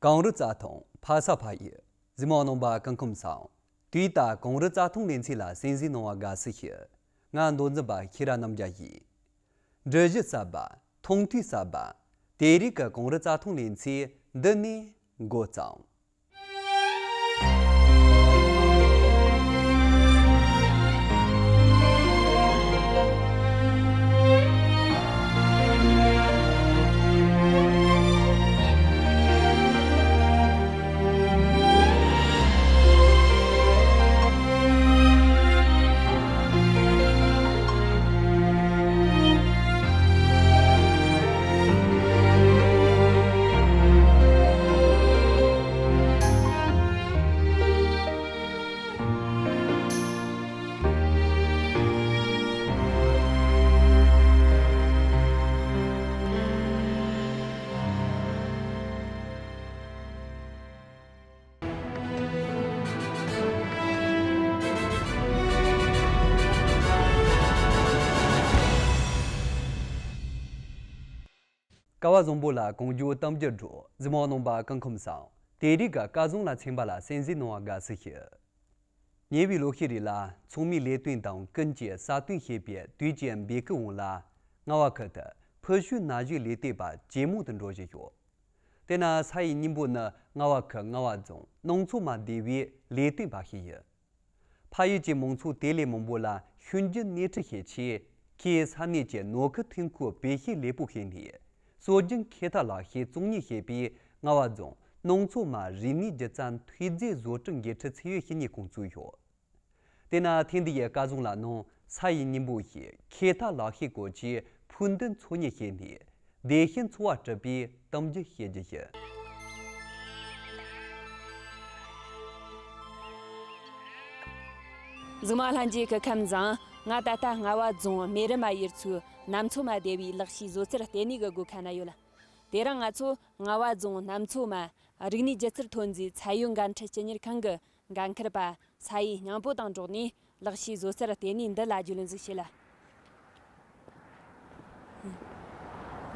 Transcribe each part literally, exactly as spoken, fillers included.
གངས་རི་རྩྭ་ཐང་ཕ་ས་ཕ་ཡུལ། གཟིགས་མོ་བ་རྣམ་པ་སྐུ་ཁམས་བཟང་། དུས་ད་གངས་རི་རྩྭ་ཐང་ལེ་ཚན་ལ་གསན་གཟིགས་གནང་བར་དགའ་བསུ་ཞུ། ང་མདོ་འཛིན་པ་ཤེས་རབ་རྣམ་རྒྱལ་ཡིན། འགྲུལ་བཞུད་གསར་པ། མཐོང་ཐོས་གསར་པ། དེ་རིང་གི་གངས་རི་རྩྭ་ཐང་ལེ་ཚན་འདི་ནས་འགོ་བརྩམས། སྐལ་བ་བཟང་པོ་ལ་གང་བྱུང་གཏམ་རྒྱུད་འགྲོ། གཟིགས་མོ་བ་རྣམ་པ་སྐུ་ཁམས་བཟང་། དེ་རིང་གི་སྐལ་བཟང་ལ་མཚན་པ་ལ་གསན་གཟིགས་གནང་བར་དགའ་བསུ་ཞུ། ཉེ་བའི་ལོ་ཤས་རིང་ལ་ཚང་མས་ལས་དོན་དང་ཀུན་གྱིས་གསལ་སྟོན་བྱེད་པའི་དུས་ཀྱི་འབོད་སྐུལ་འོང་ལ། རྔ་བ་ཁུལ་དུ་ཕུལ་བྱུང་ན་གཞོན་ལས་གཏོད་པ་ཇེ་མང་དུ་འགྲོ་བཞིན་ཡོད། དེས་ན་ས་ཡི་སྙིང་པོ་ནི་རྔ་བ་ཁུལ་རྔ་བ་རྫོང་སྣང་ཚོ་མ་སྡེ་བའི་ལས་དོན་པ་ཞིག་ཡིན། ཕ་ཡུལ་གྱི་མང་ཚོགས་དེ་ལས་མང་པོ་ལ་ཤུལ་འགྱུར་སྣེ་ཁྲིད་བྱེད་ཆེད། ཁོས་ས་གནས་ཀྱི་ནོར་ཁུལ་ཐོན་ཁུངས་བེད་སྤྱོད་ལེགས་པོ་བྱས་ནས། སྲོལ་རྒྱུན་ཁེ་ཐག་ལག་ཤེས་བཙོང་ཉར་བྱེད་པའི་རྔ་བ་རྫོང་སྣང་ཚོ་མ་རིག་གནས་སྒྱུ་རྩལ་ཐོན་རྫས་བཟོ་སྐྲུན་འགན་འཁྲི་ཚད་ཡོད་བྱེད་ནས་ཁོང་བཙུགས་ཡོད། དེས་ན་ཐེངས་འདི་ཡི་སྐལ་བཟང་ལ་ནང་ས་ཡི་སྙིང་པོ་ཞེས་ཁེ་ཐག་ལག་ཤེས་སྐོར་གྱི་ཕུགས་འདུན་འཚོལ་སྙེག་བྱས་ནས། བདེ་ཞིང་འཚོ་བ་སྒྲུབ་པའི་གཏམ་རྒྱུད་བཤད་རྒྱུ་ཡིན། གཟིགས་མོ་ལྷན་རྒྱས་སྐུ་ཁམས་བཟང་། ང་ད་ལྟ་རྔ་བ་རྫོང་མེ་རི་མ་ཡུལ་ཚོའི་གནམ་མཚོ་མ་སྡེ་བའི་ལག་ཤེས་བཟོ་རྩལ་ལྟེ་གནས་ཀྱི་སྒོ་ཁ་ན་ཡོད། དེ་རིང་ང་ཚོ་རྔ་བ་རྫོང་གནམ་མཚོ་མ་རིག་གནས་སྒྱུ་རྩལ་ཐོན་རྫས་ཚད་ཡོད་འགན་འཁྲི་སྤྱི་གཉེར་ཁང་གི་འགན་འཁུར་པ་ས་ཡི་སྙིང་པོ་དང་འགྲོགས་ནས་ལག་ཤེས་བཟོ་རྩལ་ལྟེ་གནས་འདི་ལ་རྒྱུས་ལོན་ཟིག་བྱེད་ལ།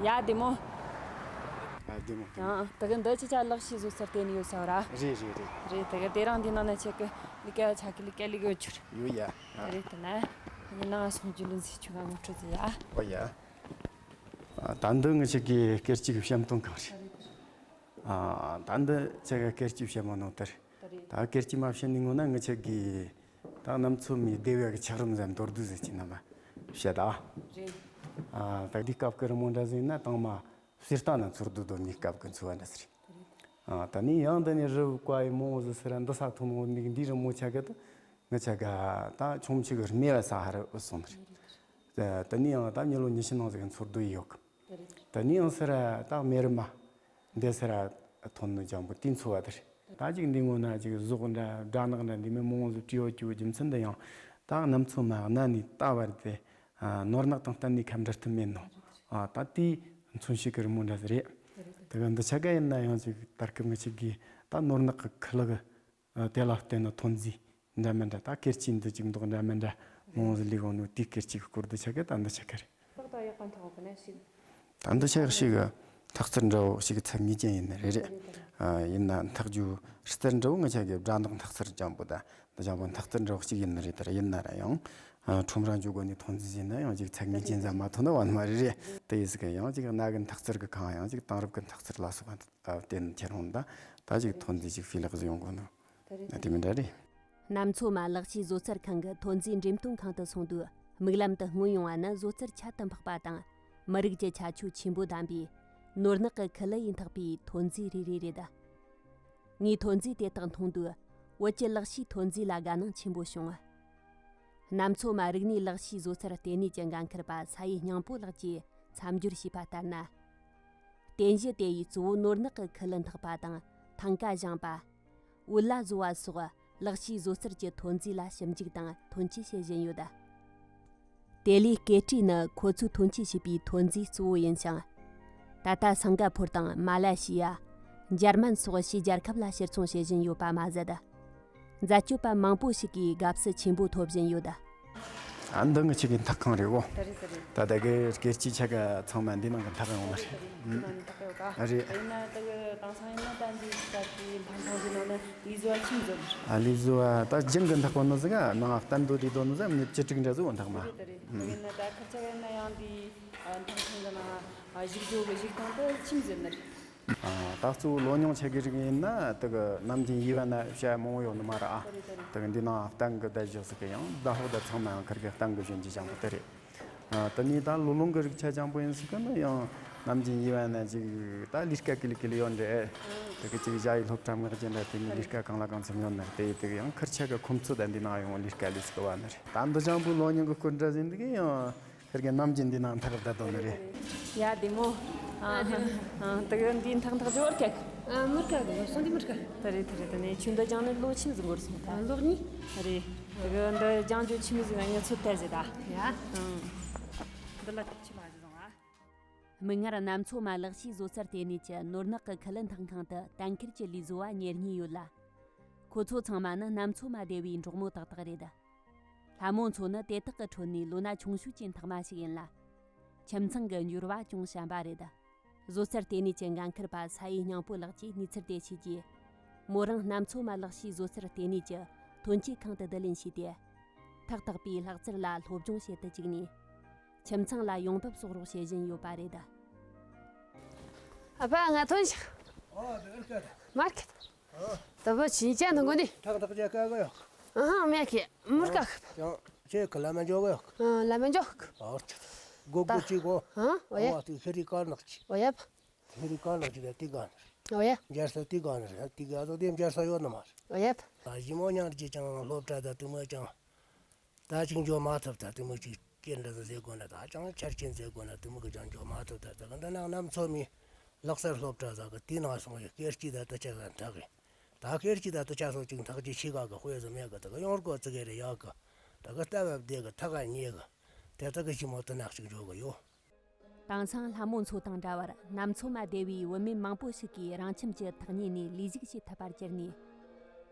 ཡ་བདེ་མོ། ཨ་བདེ་མོ་བདེ་མོ། ཡང་དེ་གི་འདི་ཅི་ཆ་ལག་ཤེས་བཟོ་རྩལ་ལྟེ་གནས་ཡོད་ས་བ་ར། རེད་རེད་རེད། རེད་དེ་གི་དེ་རིང་འདི་ནང་ན་ཁྱེད་ཀྱི་ལས་ཀ་ཆ་གི་ལས་ཀ་ལས་གི་ཡོད་ཆུར། ཡོད་ཡ། ཨ། རེད་དེ་ན་ནི་ནང་སོང་རྒྱུས་ལོན་ཟིག་ཆུ་ག་ངོ་སྤྲོད་ཟིག་ཡ། ཨོ་ཡ། ཨ། ད་འདི་ངི་ཆ་གི་སྐད་ཅིག་བཤམས་སྟོན་ཁང་རེད། ཨ། ད་འདི་ཆ་ག་སྐད་ཅིག་བཤམས་མ་ནོ་དེར། ད་སྐད་ཅིག་མ་བཤམས་ནི་ངོ་ན་ངི་ཆ་གི་ད་གནམ་མཚོ་མའི་སྡེ་བ་གི་ཆགས་རིམ་ཟན་མདོར་བསྡུས་ཟིག་ཅིག་ནམ་བཤད་ད། རེད། ཨ། ད་འདི་སྐབས་ཀྱི་རི་མོ་འདྲ་ཟིག་ན་དང་མ་གསེར་རྟ་ན་ཚོར་སྡུད་སྡོད་མི་སྐབས་ཀྱི་འཚོ་བ་འདྲ་ཟིག་རེད། ཨ། ད་ནི་ཡང་ད་ནི་རི་བོ་ཀ་ཡི་མོ་ཟིག་ཟེར་ར་འདི་ས་ཐོན་འོ་ནི་འདི་རི་མོ་ཆ་ག་ད། ང་ཆ་ག་ད་ཆུང་ཆུ་གི་རྨེ་བ་ས་ཧ་ར་འུ་སོང་རེད། དེ་ནས་ཡང་ད་མྱི་ལོ་ཉི་ཤུ་ནང་ཟིག་འཚོ་སྡོད་ཡོད་གི། དེ་ནས་ཡང་སེ་ར་ད་མེ་རི་མ་འདི་སེ་ར་ཐོན་ནི་ལྗང་བུ་དེ་འཚོ་བ་དེ་རེད། ད་ཅིག་འདི་ངོ་ན་ཅིག་ཟོག་འདྲ་སྦྲ་ནག་འདྲ་འདི་མི་མང་ཟིག་བྲིས་ཡོད་ཀྱི་རྒྱུ་མཚན་འདི་ཡང་ད་གནམ་མཚོ་མ་གནའ་ནས་ད་བར་དེ་ནོར་ནག་དང་གཏན་ནས་ཁ་འབྲལ་ཐུབ་མེད་ནོ། ད་དེའི་མཚོན་བྱེད་ཀྱི་རི་མོ་འདྲ་ཟིག་རེད། དེ་ག་འདི་ཆ་ག་ཡིན་ན་ཡང་ཅིག་ད་སྐབས་ངི་ཆ་གི་ད་ནོར་ནག་གི་ཁུ་ལག་དེ་ལ་བརྟེན་ནས་ཐོན་རྫས་འདྲ་མི་འདྲ་ད་སྐེར་ཆས་འདི་གཅིག་མདོག་འདྲ་མི་འདྲ་མང་ཟིག་ལས་གོ་ནོ་དེའི་སྐེར་ཆས་ཀྱི་སྐོར་འདི་ཆ་ག་ད་འདི་ཆ་ག་རེད། ཏག་ཏག་ཡག་པ་འཐག་གོ་ནས་ཞིག་ད་འདི་ཆ་ག་ཞིག་འཐག་རྩལ་འདྲ་བོ་ཞིག་ཚད་ངེས་ཅན་ཡིན་ནི་རེད་རེད། ཨ། ཡིན་ན་འཐག་རྒྱུ་རྩལ་འདྲ་བོ་ང་ཆ་གི་སྦྲ་ནག་འཐག་རྩལ་ལྗང་བུ་ད་འདི་ལྗང་བུ་འཐག་རྩལ་འདྲ་བོ་ཞིག་ཡིན་ནི་རེད། ད་ཡིན་ན་ར་ཡང་ཁྲོམ་ར་འཇུག་གོ་ནི་ཐོན་རྫས་ཡིན་ན་ཡང་ཅིག་ཚད་ངེས་ཅན་ཟ་མ་ཐོན་ན་བ་ནི་མ་རེད་རེད། དེ་ཡིན་ཟིག་གི་ཡང་ཅིག་གནའ་གི་འཐག་རྩལ་གི་ཁང་ཡང་ཅིག་དེང་རབས་གི་འཐག་རྩལ་ལ་སོགས་པ་བརྟེན་ཁྱེར་འོང་ད་ད་ཅིག་ཐོན་རྫས་ཅིག་སྤུས་ལེགས་ཟིག་ཡོང་གོ་ནི། དེ་མི་འདྲ་རེད། གནམ་མཚོ་མ་ལག་ཤེས་བཟོ་རྩལ་ཁང་གི་ཐོན་རྫས་འགྲེམས་སྟོན་ཁང་དུ་སོང་དུས་མིག་ལམ་དུ་མངོན་ཡོང་བ་ནི་བཟོ་རྩལ་ཁྱད་དུ་འཕགས་པ་དང་མི་རིགས་ཀྱི་ཁྱད་ཆོས་ཆེན་པོ་ལྡན་པའི་ནོར་ནག་གི་ཁུ་ལུ་ཡིས་འཐག་པའི་ཐོན་རྫས་རེ་རེ་རེད། ངས་ཐོན་རྫས་དེ་དག་མཐོང་དུས་བོད་ཀྱི་ལག་ཤེས་ཐོན་རྫས་ལ་དགའ་སྣང་ཆེན་པོ་བྱུང་། གནམ་མཚོ་མ་རིག་གནས་ལག་ཤེས་བཟོ་རྩལ་ལྟེ་གནས་ཀྱི་འགན་འཁུར་པ་ས་ཡི་སྙིང་པོ་ལགས་ཀྱིས་མཚམས་སྦྱོར་བྱས་པ་ལྟར་ན། རྟེན་གཞི་དེ་ཡིས་གཙོ་བོ་ནོར་ནག་གི་ཁུ་ལུ་འཐག་པ་དང་ཐང་ཀ་བཞེངས་པ། འོད་ལྭ་བཟོ་བ་སོགས་ལག་ཤེས་བཟོ་རྩལ་གྱི་ཐོན་རྫས་ལ་ཞིབ་འཇུག་དང་ཐོན་སྐྱེད་བྱེད་བཞིན་ཡོད། དེ་ལས་སྐེ་དཀྲིས་ནི་ཁོ་ཚོས་ཐོན་སྐྱེད་བྱས་པའི་ཐོན་རྫས་གཙོ་བོ་ཡིན་ཞིང་། ད་ལྟ་སིང་ག་ཕོར་དང་མ་ལེ་ཤི་ཡ། འཇར་མན་སོགས་ཕྱིའི་རྒྱལ་ཁབ་ལ་ཕྱིར་ཚོང་བྱེད་བཞིན་ཡོད་པ་མ་ཟད། འཛད་སྤྱོད་པ་མང་པོ་ཞིག་གིས་དགའ་བསུ་ཆེན་པོ་ཐོབ་བཞིན་ཡོད། ཨ། འདི་ངི་ཆ་གི་འཐག་ཁང་རེད་བོ། ད་རེད་ད་རེད། ད་ད་གི་སྐད་ཅིག་ཆ་ག་ཚང་མ་འདི་ནང་གི་འཐག་ཡོང་ནི་རེད། ད་རེད་ད་རེད། འདི་ནང་ནས་འཐག་ཡོད་ཀ། ཨ་རེད། ཡིན་ན་ད་གི་དེང་སང་ཡིན་ན་ད་འདི་ད་གི་འཐག་ཁང་འདི་ནང་ན་ལས་བཟོ་བ་ཆི་མོ་ཟིག་ཡོད་ནི་རེད། ཨ། ལས་བཟོ་བ་ད་རྒྱང་གི་འཐག་པ་ནི་ཟིག་ག་ནང་བསྟན་དོ་དེ་དོ་ནི་ཟིག་མི་བཅུ་དྲུག་འདྲ་ཟིག་འཐག་མ། ད་རེད་ད་རེད། ཡིན་ན་ད་ཁ་ཆ་ག་ཡིན་ན་ཡང་འདི་འཐག་ཁང་གི་ནང་བཞུགས་རྒྱུ་གི་བཞུགས་སྟངས་དེ་ཆི་མོ་ཟིག་ཡོད་ནི་རེད། ཨ། ད་གཙོ་བོ་ལོ་ཉུང་ཆ་གི་རིགས་ཡིན་ན་དེ་གི་ནམ་རྒྱུན་ཡིབ་བ་ན་བྱ་མང་བོ་ཡོད་ནི་མ་རེད་ཨ། ད་རེད་ད་རེད། དེ་གི་འདི་ནང་བསྟན་གི་བསྡད་བཞག་ཟིག་གི་ཡང་ཟླ་ཕོགས་ད་ཚང་མ་ཡང་ཁིར་གི་བསྟན་གི་བཞིན་གྱི་ཅང་པོ་དེ་རེད། ཨ། དེ་ནས་ད་ལོ་ལོན་གི་རིགས་ཆ་ཅང་པོ་ཡིན་ཟིག་གི་ནི་ཡང་ནམ་རྒྱུན་ཡིབ་བ་ན་ཅིག་ད་ལས་ཀ་ཀི་ལི་ཀི་ལི་ཡོད་འདྲ། དེ་གི་ཅིག་ཞ་ཡི་སློབ་གྲྭ་མངགས་ཀྱི་འདྲ། དེ་ནས་ལས་ཀ་གང་ལ་གང་འཚམ་ཡོད་ནི་རེད། དེ་དེ་གི་ཡང་ཁིར་ཆ་གི་ཁོམ་ཚོད་ད་འདི་ནང་ཡོང་ལས་ཀ་ལས་ཟིག་གི་བ་ནི་རེད། ད་འདི་ཅང་པོ་ལོ་ཉུང་གི་སྐོར་འདྲ་ཟིན་འདི་གི་ཡང་། ཁིར་གི་ནམ་རྒྱུན་འདི་ནང་འཐག་བསྡད་དོ་ནི་རེད། ཡ་བདེ་མོ། ཨ། ཨ། དེ་གི་འདི་འཐག་འཐག་རྒྱུ་བར་ག་གི། ཨ། མུར་ག་གི་སོང་འདི་མུར་ག། ད་རེད་ད་རེད། དེ་ནས་ཁྱོད་འདི་སྦྱངས་ནས་ལོ་ཆི་མོ་ཟིག་འགོར་སོང་ད། ཨ། ལོ་གཉིས། རེད། དེ་གི་འདི་སྦྱང་རྒྱུ་ཆི་མོ་ཟིག་ན་ངས་ཚོད་ལྟ་ཟེར་ད། ཡ། ཨང་། འདི་ལ་ཐུག་ཆི་མ་ཟིག་བཟུང་ཨ། མིག་སྔར་གནམ་མཚོ་མ་ལག་ཤེས་བཟོ་རྩལ་ལྟེ་གནས་ཀྱི་ནོར་ནག་གི་ཁུ་ལུ་འཐག་ཁང་དུ་གཏན་འཁེལ་གྱི་ལས་བཟོ་བ་ཉེར་གཉིས་ཡོད་ལ། ཁོ་ཚོ་ཚང་མ་ནི་གནམ་མཚོ་མ་སྡེ་བའི་འབྲོག་མོ་ཏག་ཏག་རེད། ལྷ་མོ་མཚོ་ནི་དེ་དག་གི་ཁྲོད་ནས་ལོ་ན་ཆུང་ཤོས་ཀྱི་འཐག་མ་ཞིག་ཡིན་ལ། ཁྱིམ་ཚང་གི་འབྱོར་བ་ཅུང་ཞན་པ་རེད། བཟོ་རྩལ་ལྟེ་གནས་ཀྱི་འགན་འཁུར་པ་ས་ཡི་སྙིང་པོ་ལགས་ཀྱིས་གནས་ཚུལ་དེ་ཤེས་རྗེས། མོ་རང་གནམ་མཚོ་མ་ལག་ཤེས་བཟོ་རྩལ་ལྟེ་གནས་ཀྱི་ཐོན་སྐྱེད་ཁང་དུ་བསྡུ་ལེན་བྱས་ཏེ། ཐག་བཏགས་པའི་ལྷག་རྩལ་ལ་སློབ་སྦྱོང་བྱེད་དུ་བཅུག་ནས། ཁྱིམ་ཚང་ལ་ཡོང་འབབ་གསོག་རོགས་བྱེད་བཞིན་ཡོད་པ་རེད། ཨ་ཕ་ང་ཐོན་ཞིག་ཨོ་དེ་ཨེར་ཀ་དེ། མར་ཁེ། ཨོ། ད་བུ་ཆི་ཅན་དང་གོ་ནི། ཐག་ཐག་ཅན་ཀ་གོ་ཡོད། ཨ་ཧ་མེད་ཁེ་མུར་ཀ་ཁེ། ཡང་ཁྱེད་ཀྱི་ལ་མ་འཇོག་གོ་ཡོད། ཨ་ལ་མ་འཇོག་ཨོ་ཆ། གོ་གོ་ཅི་གོ། ཨ་ཨོ་ཡ། ཨོ་དེ་ཤི་རི་ཀར་ནག་ཅི། ཨོ་ཡ། ཤི་རི་ཀར་ནག་ཅི་ད་ཏི་ག་ནི། ཨོ་ཡ། འཇར་ས་ཏི་ག་ནི་རེད། ཏི་ག་ད་དེ་འཇར་ས་ཡོད་ནི་མ་རེད། ཨོ་ཡ། ད་ཞི་མོ་ཉང་ཅི་ཅང་སློབ་གྲྭ་ད་དུ་མ་ཅང་། ད་ཅིག་འཇོག་མ་ཐུབ། ད་དེ་མོ་ཅིག་སྐྱེལ་འདྲ་ཟེར་དགོས་ན། ད་ཅང་ཆ་རྐྱེན་ཟེར་དགོས་ན། དེ་མོ་གི་ཅང་འཇོག་མ་ཐུབ། ད་ད་ག་འདི་ནང་གནམ་མཚོ་མི་ལག་རྩལ་སློབ་གྲྭ་ཟ་གི་དེ་ནང་སོང་ཡོད། སྐད་ཅིག་ད་དུ་ཆ་ག་འཐག་གི། ད་སྐད་ཅིག་ད་དུ་ཆ་སོང་ཅིག་འཐག་ཅིག་ཤི་ག་གི་དཔེ་ཟིག་མེད་གི། ད་གི་ཡོང་སྒོ་ཙི་གེ་རེ་ཡག་གི། ད་གི་ལྟ་བ་བདེ་གི། ཐག་ག་ཉེ་གི། དེ་ད་གི་ཞི་མོ་དུ་ནག་ཅིག་འཇོག་གི་ཡོད། དེང་སང་ལྷ་མོ་མཚོ་དང་འདྲ་བར་གནམ་མཚོ་མ་སྡེ་བའི་བུད་མེད་མང་པོ་ཞིག་གིས་རང་ཁྱིམ་གྱི་ཐག་ཉེ་ནས་ལས་ཞུགས་བྱེད་ཐུབ་པར་གྱུར་ནས།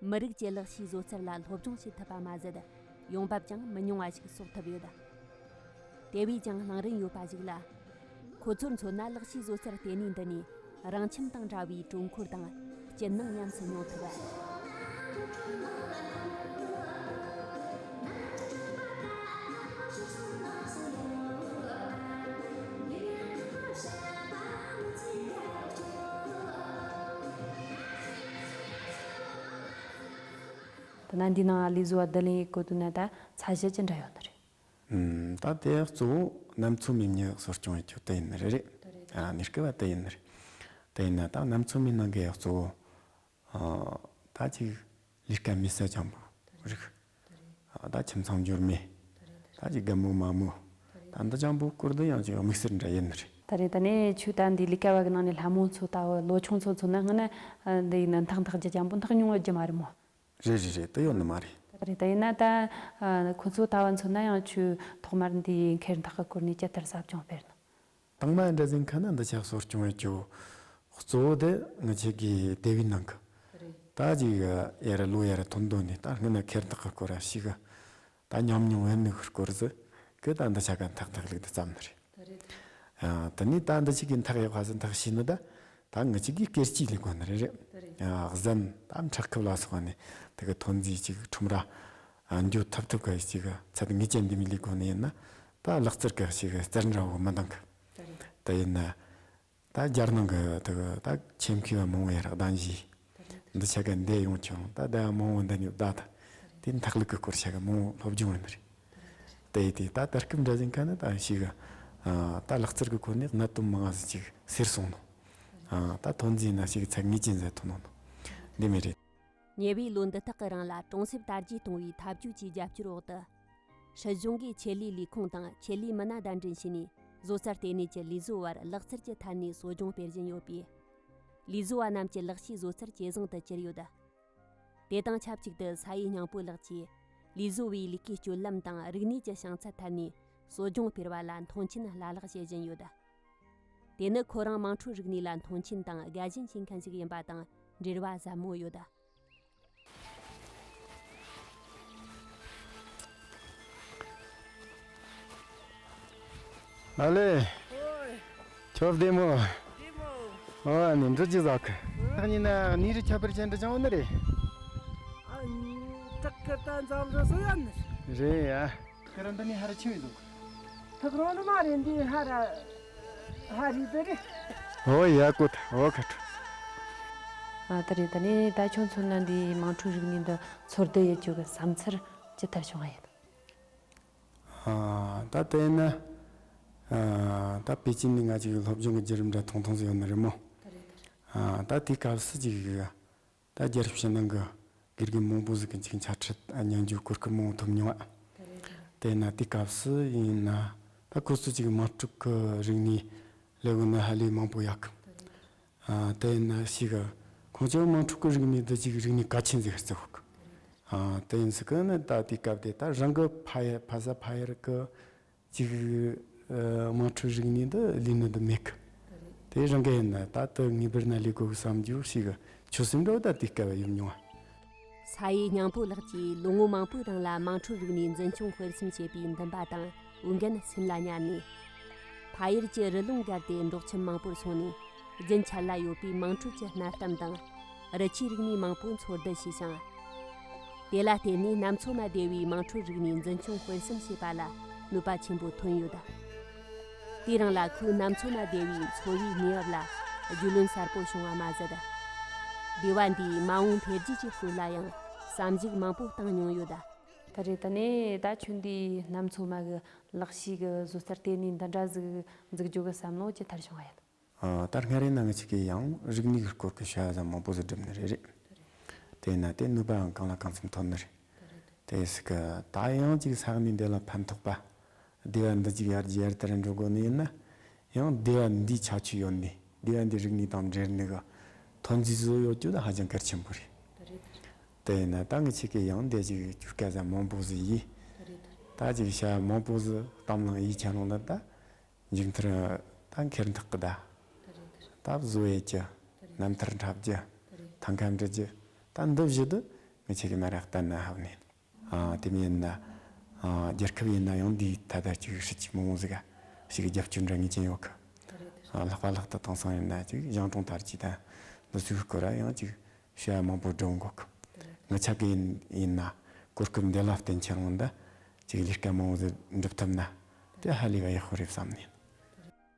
མི་རིགས་ཀྱི་ལག་ཤེས་བཟོ་རྩལ་ལ་སློབ་སྦྱོང་བྱེད་ཐུབ་པ་མ་ཟད། ཡོང་འབབ་ཀྱང་མི་ཉུང་བ་ཞིག་གསོག་ཐུབ་ཡོད། དེ་བས་ཀྱང་གླེང་རིན་ཡོད་པ་ཞིག་ལ། ཁོ་ཚོར་མཚོན་ན་ལག་ཤེས་བཟོ་རྩལ་ལྟེ་གནས་འདི་ནས་རང་ཁྱིམ་དང་འདྲ་བའི་གྲོས་འཁོར་དང་སྐྱིད་སྣང་ཉམས་སུ་མྱོང་ཐུབ། ད་ནང་འདི་ནང་ལས་བཟོ་བ་བསྡུ་ལེན་ཡེད་དགོས་དུས་ན་ད་ཚད་གཞི་ཅི་འདྲ་ཡོད་ནི་རེད། ཨུམ། ད་དེ་གཙོ་བོ་གནམ་མཚོ་མི་མྱི་གསོ་སྐྱོང་ཡེད་རྒྱུ་དེ་ཡིན་ནི་རེད། རེད། ཨ། གནས་སྐབས་བ་དེ་ཡིན་ནི་རེད། དེ་ཡིན་ན་ད་གནམ་མཚོ་མི་ནང་གི་གཙོ་བོ། ཨ། ད་ཅིག་ལས་ཀ་མེད་ས་ཅང་པོ་རིགས། ཨ། ད་ཁྱིམ་ཚང་འབྱོར་མེད། ད་ཅིག་རྒན་མོ་མ་མོ། ད་འདི་ཅང་པོ་སྐོར་འདི་ཡང་ཅིག་དམིགས་བསལ་འདྲ་ཡིན་ནི་རེད། ད་རེད། ད་ནས་ཁྱོད་ད་འདི་ལས་ཀ་བ་གི་ནང་ནས་ལྷ་མོ་མཚོ་ལྟ་བུ་ལོ་ཆུང་ཚོ་མཚོན་ན་སྔ་ན་འདི་ཡིན་ན་འཐག་འཐག་རྒྱུ་ཅང་པོ་འཐག་མྱོང་བ་རྒྱུ་མ་རེད་མོ། རེད་རེད་རེད། དེ་ཡོད་ནི་མ་རེད། རེད། ད་ཡིན་ན་ད་ཁོ་ཚོ་ལྟ་བུ་མཚོན་ན་ཡང་ཁྱོད་ཐོག་མར་འདི་ཁེར་འཐག་གི་སྐོར་ནས་ཇི་ལྟར་ཟབ་སྦྱོང་སྤེལ་ནོ། དང་མ་འདྲ་ཟིན་ཁ་ན་འདི་ཆ་གསོ་སྐྱོང་བའི་ཇོ་གཙོ་བོ་དེ་ང་ཆེ་གི་སྡེ་བའི་ནང་གི། རེད། ད་ཅིག་ཡར་ལོ་ཡར་ཐོན་དོན་ནི་ད་སྔ་ན་ཁེར་འཐག་གི་སྐོར་ར་ཞིག་གི། ད་ཉམས་མྱོང་ཡོད་ནི་སྐོར་ཟིག་གི་ད་འདི་ཆ་ག་འཐག་འཐག་ལུགས་དེ་བརྩམས་ནི་རེད། ད་རེད། ཨ། དེ་ནས་ད་འདི་ཞིག་གི་འཐག་ཡག་པ་ཟིག་འཐག་ཤེས་ནི་ད། ད་ང་ཅིག་གི་སྐེར་སྐྱེས་ལས་གོ་ནི་རེད། རེད། ཨ། གཟན་ད་འཁྲབ་ཁུབ་ལ་སོགས་ནི་དེ་གི་ཐོན་རྫས་ཅིག་ཁྲོམ་ར་འགྱོ་ཐུབ་ཐུབ་གི་ཅིག་ཚད་ངེས་ཅན་འདི་མི་ལས་གོ་ནི་ཡིན་ན། ད་ལག་རྩལ་གི་ཅིག་རྩལ་འདྲ་བོ་མི་འདང་གི། ད་རེད། ད་ཡིན་ན། ད་རྒྱལ་ནང་གི་དེ་གི་ད་ཆེད་མཁས་པ་མང་བོ་ཡར་གདན་ཞུས། འདི་ཆ་ག་འདས་ཡོང་ཀྱང་ད་ད་མང་བོ་འདི་ནས་བདའ་ད། དེ་འཐག་ལུགས་ཀྱི་སྐོར་ཆ་ག་མང་བོ་སློབ་སྦྱོང་ཡོད་ནི་རེད། དེ་དེ་ད་ད་སྐབས་འདྲ་ཟིན་ཁ་ནི་ད་ཞིག་གི། ཨ། ད་ལག་རྩལ་གྱི་སྐོར་ནས་གནད་དོན་མང་ང་ཟིག་ཅིག་སེལ་སོང་ནོ། ཨ། ད་ཐོན་རྫས་ན་ཞིག་ཚད་ངེས་ཅན་ཟིག་ཐོན་ནོ། འདི་མི་རེད། ཉེ་བའི་ལོ་འདི་དག་གི་རིང་ལ་གྲོང་གསེབ་དར་རྒྱས་གཏོང་བའི་འཐབ་ཇུས་ཀྱི་རྒྱབ་སྐྱོར་འོག་ཏུ། སྲིད་གཞུང་གིས་ཆེད་ལས་ལས་ཁུངས་དང་ཆེད་ལས་མི་སྣ་གདན་འདྲེན་བྱས་ནས། བཟོ་རྩལ་ལྟེ་གནས་ཀྱི་ལས་བཟོ་བར་ལག་རྩལ་གྱི་ཐད་ནས་གསོ་སྦྱོང་སྤེལ་བཞིན་ཡོད་པས། ལས་བཟོ་བ་རྣམས་ཀྱི་ལག་ཤེས་བཟོ་རྩལ་ཇེ་བཟང་དུ་གྱུར་ཡོད། དེ་དང་ཆབས་ཅིག་ཏུ་ས་ཡི་སྙིང་པོ་ལགས་ཀྱིས། ལས་བཟོ་བའི་ལས་ཀའི་སྤྱོད་ལམ་དང་རིག་གནས་ཀྱི་བྱང་ཚད་ཐད་ནས་གསོ་སྦྱོང་སྤེལ་བ་ལ་མཐོང་ཆེན་བླ་ལྷག་བྱེད་བཞིན་ཡོད། དེ་ནི་ཁོ་རང་དམངས་ཁྲོད་རིག་གནས་ལ་མཐོང་ཆེན་དང་དགའ་ཞེན་བྱེད་མཁན་ཞིག་ཡིན་པ་དང་འབྲེལ་བ་ཟབ་མོ་ཡོད། ཨ་ལེ། ཨོའི། ཁྱོད་བདེ་མོ། བདེ་མོ། ཨོ་ནི་འགྲོ་ཅི་ཟ་གི། ཨ་ནི་ན་ནི་རི་ཁྱབ་པར་ཅན་འདྲ་ཅང་ནི་རེད། ཨ་ནི་ཏག་ཏག་འཛམ་ར་སོ་ཡ་ནི། རེད་ཡ། ཁྱེད་རང་འདི་ནི་ཧ་ར་ཆི་བས་འདུག་ཐག་རོང་ནི་མ་རེད། འདི་ཧ་ར་ཧ་རི་འདི་རེད། ཨོ་ཡ་ཀུད་ཨོ་ཁ་ཁྲུ། ཨ་ད་རེད། ད་ནི་ད་ཁྱོད་མཚོན་ན་འདི་དམངས་ཁྲོད་རིག་གནས་འདི་འཚོལ་བསྡུ་ཡེད་རྒྱུ་གི་བསམ་ཚུལ་ཇི་ལྟར་བྱུང་བ་ཡིན། ཨ་ད་དེ་ན་ཨ་ད་པེ་ཅིན་ནས་ང་ཅིག་སློབ་སྦྱོང་གི་བརྒྱུད་རིམ་འདྲ་ཐུང་ཐུང་ཟིག་ཡོད་ནི་རེད་མོ། ཨ་ད་དེའི་སྐབས་སུ་ཅིག་ད་རྒྱལ་རབས་ཕྱི་ནང་གི་དགེ་རྒན་མང་པོ་ཟིག་གི་ཅིག་འཆད་ཁྲིད་ཨ་ཉན་རྒྱུ་གོ་སྐབས་མང་པོ་ཐོབ་མྱོང་ཨ། དེ་ན་དེའི་སྐབས་སུ་ཡིན་ན་ད་ཁོ་ཚོ་ཅིག་དམངས་ཁྲོད་ཀྱི་རིག་གནས་ལས་འགུལ་ནི་ཧ་ལས་མང་པོ་ཡོད་གི། ཨ་དེ་ན་ཞིག་གི་ཁོང་ཚོའི་དམངས་ཁྲོད་ཀྱི་རིག་གནས་འདི་ཅིག་རིག་གནས་གལ་ཆེན་ཟིག་བརྩི་ཧོག་ཨ་དེ་ཡིན་ཟིག་གི་ནི་ད་དེའི་སྐབས་དེ་ད་རང་གི་ཕ་ཡ་ཕ་ས་ཕ་ཡུལ་གི་ཅིག་ཨ་དམངས་ཁྲོད་རིག་གནས་འདི་ལས་ནི་འདི་མེད་གི། དེ་རང་གི་ཡིན་ན་ད་དེ་ངེས་པར་ན་ལས་དགོས་གི་བསམ་རྒྱུ་ཞིག་གི་ཆོད་སེམས་འདྲ་བོ་ད་དེའི་སྐབས་ཡོད་མྱོང་ཨ། ས་ཡི་སྙིང་པོ་ལགས་ཀྱིས་ལོ་ངོ་མང་པོའི་རིང་ལ་དམངས་ཁྲོད་རིག་གནས་འཛིན་སྐྱོང་སྤེལ་གསུམ་བྱེད་པའི་འདུན་པ་དང་འོས་འགན་སེམས་ལ་ཉར་ནས། ཕ་ཡུལ་གྱི་རི་ལུང་བརྒལ་ཏེ་འབྲོག་ཁྱིམ་མང་པོར་སོང་ནས་རྒྱུན་ཆད་ལ་ཡོད་པའི་དམངས་ཁྲོད་ཀྱི་གནའ་གཏམ་དང་རི་ཆུའི་རིག་གནས་མང་པོ་འཚོལ་བསྡུ་བྱས་ཤིང་། དེ་ལ་བརྟེན་ནས་གནམ་མཚོ་མ་སྡེ་བའི་དམངས་ཁྲོད་རིག་གནས་འཛིན་སྐྱོང་སྤེལ་གསུམ་བྱེད་པ་ལ་ནུས་པ་ཆེན་པོ་ཐོན་ཡོད། དེ་རིང་ལ་ཁོས་གནམ་མཚོ་མ་སྡེ་བའི་འཚོ་བའི་གནས་བབ་ལ་རྒྱུས་ལོན་གསལ་པོ་བྱུང་བ་མ་ཟད། སྡེ་བ་འདིའི་མ་འོངས་འཕེལ་རྒྱས་ཀྱི་སྐོར་ལ་ཡང་བསམ་གཞིག་མང་པོ་བཏང་མྱོང་ཡོད། ད་རེས་ད་ནས་ད་ཁྱོད་འདིའི་གནམ་མཚོ་མ་གི་ལག་ཤེས་གི་བཟོ་རྩལ་ལྟེ་གནས་འདི་འདྲ་ཟིག་འཛུགས་རྒྱུ་གི་བསམ་བློ་ཇི་ལྟར་བྱུང་བ་ཡིན། ཨ་ད་སྔ་རེ་ན་ང་ཅག་གིས་ཡང་རིག་གནས་ཀྱི་སྐོར་གྱི་བྱ་བ་ཟིག་མང་པོ་ཟིག་བསྒྲུབས་ནི་རེད་རེད། དེས་ན་དེ་ནུས་པའང་གང་ལ་གང་འཚམ་ཐོན་ནི་རེད། དེ་སྲིད་གི་ད་ཡང་ཅིག་ས་གནས་འདི་ལ་ཕན་ཐོགས་པ། སྡེ་བ་འདི་ཅིག་ཡར་རྒྱས་ཡར་དར་འགྲོ་དགོས་ནི་ཡིན་ན། ཡང་སྡེ་བ་འདིའི་ཁྱད་ཆོས་ཡོད་ནི་སྡེ་བ་འདིའི་རིག་གནས་དང་འབྲེལ་ནི་གི་ཐོན་རྫས་བཟོ་ཡོད་རྒྱུ་ད་ཧ་ཅང་གལ་ཆེན་པོ་རེད། དེས་ན་ད་ང་ཅག་གིས་ཡང་འདི་ཅིག་བཅོས་སྐད་ཟིག་མང་པོ་ཟིག་ཡིས། ད་ཅིག་བྱ་བ་མང་པོ་ཟིག་གཏམ་གླེང་ཡིས་ཁྱེད་རང་ལ་ད། མཇུག་མཐར་ད་འཁེལ་འདེགས་ཀྱི་བརྡ། ད་བཟོ་ཡས་ཀྱི་རྣམ་ཐར་འཁྲབ་རྒྱུ། ཐང་ཁ་འབྲི་རྒྱུ། ད་འདི་བཞི་དུ་ངས་ཁྱེད་ཀྱི་མ་རག་གཏན་ན་ཧབ་ནས། ཨ་དེ་མིན་ཡིན་ན། ཨ་རྒྱལ་ཁབ་ཡིན་ན་ཡང་འདིའི་ཐད་ད་ཅིག་སྲིད་ཇུས་མང་བོ་ཟིག་ཞིག་གི་རྒྱབ་སྐྱོར་འདྲ་ངེས་ཅན་ཡོད་གི། ཨ་ལྷག་པ་ལྷག་ཏུ་དེང་སང་ཡིན་ན་ཅིག་གཞུང་གྲོང་དར་རྒྱས་དང་འདི་ཚོའི་སྐོར་ཡང་ཅིག་བྱ་བ་མང་པོ་སྒྲུབ་འགོ་གི། ངི་ཆ་གི་ཡིན་ཡིན་ན་གོ་སྐབས་འདི་ལ་བརྟེན་ཁྱེད་རང་ད་ཅིག་ལས་ཀ་མང་བོ་ཟིག་འགྲུབ་ཐུབ་ན་དེ་ཧ་ལས་པ་ཡག་པོ་རེད་བསམ་ནས།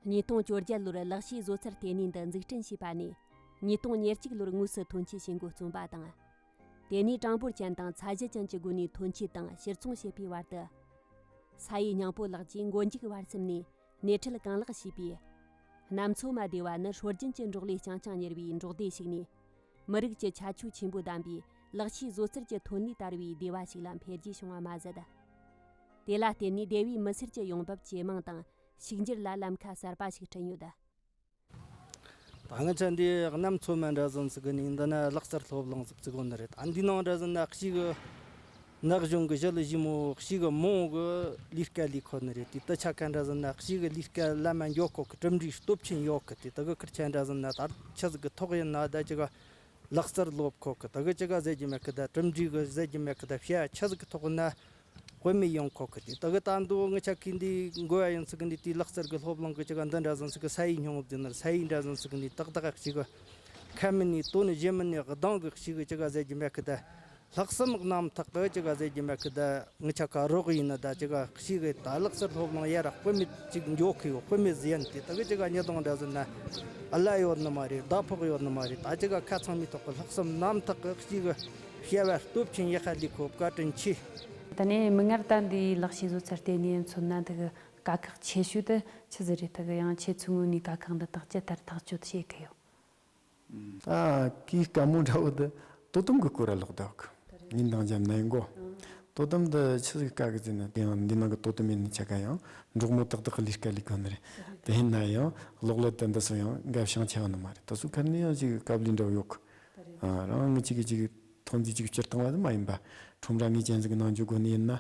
ཉིས་སྟོང་བཅོ་བརྒྱད་ལོར་ལག་ཤེས་བཟོ་རྩལ་ལྟེ་གནས་འདི་འཛུགས་སྐྲུན་བྱས་པ་ནས་ཉིས་སྟོང་ཉེར་གཅིག་ལོར་དངོས་སུ་ཐོན་སྐྱེད་བྱེད་འགོ་རྩོམ་པ་དང་། དེ་ནས་གྲངས་འབོར་ཅན་དང་ཚད་གཞི་ཅན་གྱི་སྒོ་ནས་ཐོན་སྐྱེད་དང་ཕྱིར་ཚོང་བྱེད་པའི་བར་དུ། ས་ཡི་སྙིང་པོ་ལགས་ཀྱིས་མགོ་མཇུག་བར་གསུམ་ནས་སྣེ་ཁྲིད་གང་ལེགས་བྱས་པས། གནམ་མཚོ་མ་སྡེ་བ་ནི་སྲོལ་རྒྱུན་གྱི་འབྲོག་ལས་རྐྱང་རྐྱང་གཉེར་བའི་འབྲོག་སྡེ་ཞིག་ནས། མི་རིགས་ཀྱི་ཁྱད་ཆོས་ཆེན་པོ་ལྡན་པའི་ལག་ཤེས་བཟོ་རྩལ་གྱི་ཐོན་ལས་དར་བའི་སྡེ་བ་ཞིག་ལ་འཕེལ་རྒྱས་བྱུང་བ་མ་ཟད། དེ་ལ་བརྟེན་ནས་སྡེ་བའི་མི་སེར་གྱི་ཡོང་འབབ་ཇེ་མང་དང་ཕྱུག་འགྱུར་ལ་ལམ་ཁ་གསར་པ་ཞིག་བསྐྲུན་ཡོད། ད་ང་ཚོ་འདི་གནམ་མཚོ་མ་འདྲ་ཟིག་ནས་འདི་ན་ལག་རྩལ་སློབ་གླིང་ཟིག་བཙུགས་ཡོད་ནི་རེད། ད་འདི་ནང་འདྲ་ཟིག་ན་གཅིག་གི་ན་གཞོན་གི་ཞི་ལི་ཞི་མོ་གཅིག་གི་མོ་གི་ལས་ཀ་ལས་ཁོ་ནི་རེད། དེ་ད་ཆ་ཁ་འདྲ་ཟིག་ན་གཅིག་གི་ལས་ཀ་ལ་མ་འགྱོ་ཁོ་གི་གྲུབ་འབྲས་སྟོབས་ཆེན་ཡོད་གི། དེ་ད་གི་ཁིར་ཆ་འདྲ་ཟིག་ན་ད་ཆི་ཟིག་གི་ཐོག་ཡིན་ན་ད་ཅི་ག་ལག་རྩལ་སློབ་ཁོ་གི། ད་གི་ཅི་ག་ཟེར་རྒྱུ་མེད་གི། ད་གྲུབ་འབྲས་གི་ཟེར་རྒྱུ་མེད་གི། ད་བྱ་ཆི་ཟིག་གི་ཐོག་ན་དཔེ་མེད་ཡོང་ཁོ་གི། དེ་ད་གི་ད་འདུག་ངི་ཆ་ཁི་འདི་འགོ་ཡ་ཡིན་ཟིག་གི། འདི་དེ་ལག་རྩལ་གི་སློབ་གླིང་གི་ཅི་ག་འདི་འདྲ་ཟིག་གི་ས་ཡི་སྙིང་པོ་ཟེར་ན་ས་ཡི་འདྲ་ཟིག་གི། འདི་ཏག་ཏག་ཅི་ག་ཁ་མི་ནི་དོ་ནི་གཞན་མི་ནི་གདང་གི་གཅིག་གི་ཅི་ག་ཟེར་རྒྱུ་མེད་གི། ད་ལྷག་བསམ་རྣམ་དག་གི་ཅི་ག་ཟེར་རྒྱུ་མེད་གི། ད་ངི་ཆ་ཁ་རོགས་ཡིན་ན་ད་ཅི་ག་གཅིག་གི་ད་ལག་རྩལ་སློབ་གླིང་ཡ་ར་དཔེ་མེད་ཅིག་འགྱོ་གི་ཡོད། དཔེ་མེད་ཟིག་ཡིན། དེ་ད་གི་ཅི་ག་ཉི་གདང་འདྲ་ཟིག་ན་ཨ་ལ་ཡོད་ནི་མ་རེད། ཟླ་ཕོགས་ཡོད་ནི་མ་རེད། ད་ཅི་ག་ཁ་ཚང་མའི་ཐོག་གི་ལྷག་བསམ་རྣམ་དག་གི་གཅིག་གི་བྱ་བ་སྟོབས་ཆེན་ཡག་པ་ལས་ཁོ་བཀའ་དྲིན་ཆེ། ད་ནས་མིག་སྔར་ད་འདིའི་ལག་ཤེས་བཟོ་རྩལ་ལྟེ་གནས་མཚོན་ན་ད་གི་དཀའ་ཁག་ཆེ་ཤོས་དེ་ཆི་ཟིག་རེད། ད་གི་ཡང་ཁྱེད་ཚོའི་ངོས་ནས་དཀའ་ཁག་འདི་དག་ཅི་ལྟར་ཐག་གཅོད་བྱེད་གི་ཡོད། ད་གི་དཀའ་མོ་འདྲ་བོ་དེ་དོ་དམ་གྱི་སྐོར་ལ་ལོག་བསྡད་གི། ཉིན་དང་མཚན་ནས་གོ། དོ་དམ་དེ་ཆི་ཟིག་དཀའ་གི་ཟེར་ན་དེ་ཡང་འདི་ནང་གི་དོ་དམ་ཡིན་ནི་ཆ་ག་ཡང་འབྲོག་མོ་ཏག་ཏག་གི་ལས་ཀ་ལས་གོ་ནི་རེད། དེ་ཡིན་ན་ཡང་གློག་ཀླད་དེ་འདི་སོ་ཡང་འགའ་བྱང་ཆེ་བ་ནི་མ་རེད། དེ་ཚོ་ཁ་ནས་ཡང་ཅིག་དཀའ་ལས་འདྲ་བོ་ཡོད་གི། ཨ་རང་ངི་ཅིག་གི་ཅིག་ཐོན་རྫས་ཅིག་སྤྱིར་བཏང་བ་དེ་མ་ཡིན་པ་ཁྲོམ་ར་ངེས་ཅན་ཟིག་གི་ནང་འཇུག་དགོས་ནི་ཡིན་ན་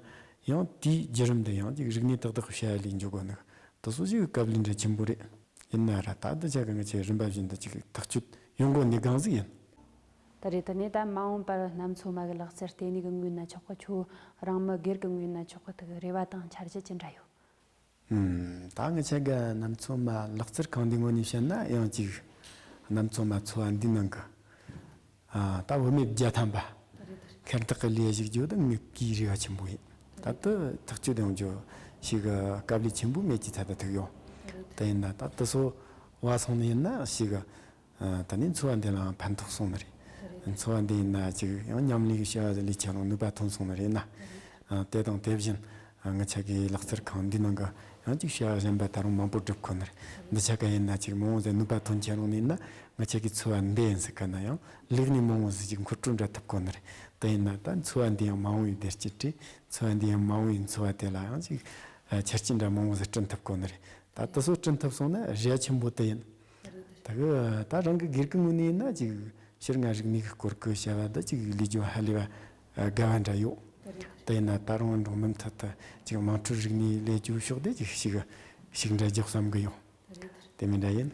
ཡང་དེའི་བརྒྱུད་རིམ་དེ་ཡང་ཅིག་རིག་གནས་ཏག་ཏག་གི་བྱ་ཡ་ལས་འཇུག་དགོས་ནི་དེ་ཚོ་ཅིག་དཀའ་ལས་འདྲ་ཆེན་པོ་རེད། ཡིན་ན་ར་ད་ལྟ་ཆ་གི་ང་ཆེ་རིམ་པ་བཞིན་དུ་ཅིག་ཐག་གཅོད་ཡོང་དགོས་གནས་གང་ཟིག་ཡིན། ད་རེས་ད་ནས་ད་མ་འོངས་པར་གནམ་མཚོ་མ་གི་ལག་རྩལ་ལྟེ་གནས་གི་ངོས་ན་ཆོག་གི། ཁྱོད་རང་མི་སྒེར་གི་ངོས་ན་ཆོག་གི། ད་གི་རེ་བ་དང་འཆར་གཞི་ཅི་འདྲ་ཡོད། ཨུམ། ད་ང་ཆ་ག་གནམ་མཚོ་མ་ལག་རྩལ་ཁང་འདི་ངོས་ནས་བཤད་ན་ཡང་ཅིག་གནམ་མཚོ་མ་ཚོ་བ་འདི་ནང་གི། ཨ། ད་བུད་མེད་བརྒྱ་ཐམ་པ། རེད། ཁེར་ཐག་གི་ལས་ཞིག་རྒྱུ་དང་ངེད་ཀྱི་རེ་བ་ཆེན་པོ་ཡིན། ད་དུ་ཐག་གཅོད་ཡོང་རྒྱུ་ཞིག་གི་དཀའ་ལས་ཆེན་པོ་མེད་ཀྱི་ཚ་ད་ཐུག་ཡོང་། རེད། དེ་ཡིན་ན་ད་དུ་སོ་བ་སོང་ནས་ཡིན་ན་ཞིག་གི། ཨ། ད་ནི་འཚོ་བ་འདི་ལའང་ཕན་ཐོགས་སོང་ནི་རེད། རེད། འཚོ་བ་འདི་ཡིན་ན་ཅིག་ཡང་མཉམ་ལས་ཀྱི་བྱ་བ་ལས་ཆ་རུང་ནུས་པ་ཐོན་སོང་ནི་རེད་ན། རེད། ཨ། དེ་དང་དེ་བཞིན་ང་ཆ་གི་ལག་རྩལ་ཁང་འདི་ནང་གི་ཡང་ཅིག་བྱ་བ་གཞན་པ་ད་རུང་མང་པོ་སྒྲུབ་དགོས་ནི་རེད། འདི་ཆ་ག་ཡིན་ན་ཅིག་མང་བོ་ཟིག་ནུས་པ་ཐོན་ཆ་རུང་ནི་ཡིན་ན་ང་ཆ་གི་འཚོ་བ་འདི་ཡིན་ཟེར་ག་ན་ཡང་ལེགས་ནི་མང་བོ་ཟིག་ཅིག་འཁོར་སྤྲོད་འདྲ་ཐུབ་དགོས་ནི་རེད། དེ་ཡིན་ན་ད་འཚོ་བ་འདི་ཡང་མ་འོངས་པའི་བདེ་སྐྱིད་བྲིས། འཚོ་བ་འདི་ཡང་མ་འོངས་པའི་འཚོ་བ་དེ་ལ་ཡང་ཅིག་ཨ། ཆ་རྐྱེན་འདྲ་མང་བོ་ཟིག་བསྐྲུན་ཐུབ་དགོས་ནི་རེད། ད་དུ་སོ་བསྐྲུན་ཐུབ་སོང་ན་རེ་བ་ཆེན་པོ་དེ་ཡིན། ད་གི་ད་རང་གི་སྒེར་གི་ངོས་ནས་ཡིན་ན་ཅིག་ཕྱིར་ང་རིག་གནས་ཀྱི་སྐོར་གི་བྱ་བ་འདི་ཅིག་ལས་རྒྱུ་ཧ་ལས་པ་དགའ་བ་འདྲ་ཡོད། དེ་ཡིན་ན་ད་རུང་འགྲོ་མུ་མཐུད་དུ་ཅིག་དམངས་ཁྲོད་རིག་གནས་ལས་རྒྱུ་ཕྱོགས་དེ་ཅིག་ཞིག་ཞིག་འདྲ་རྒྱག་བསམ་གི་ཡོད། དེ་མིན་འདྲ་ཡིན།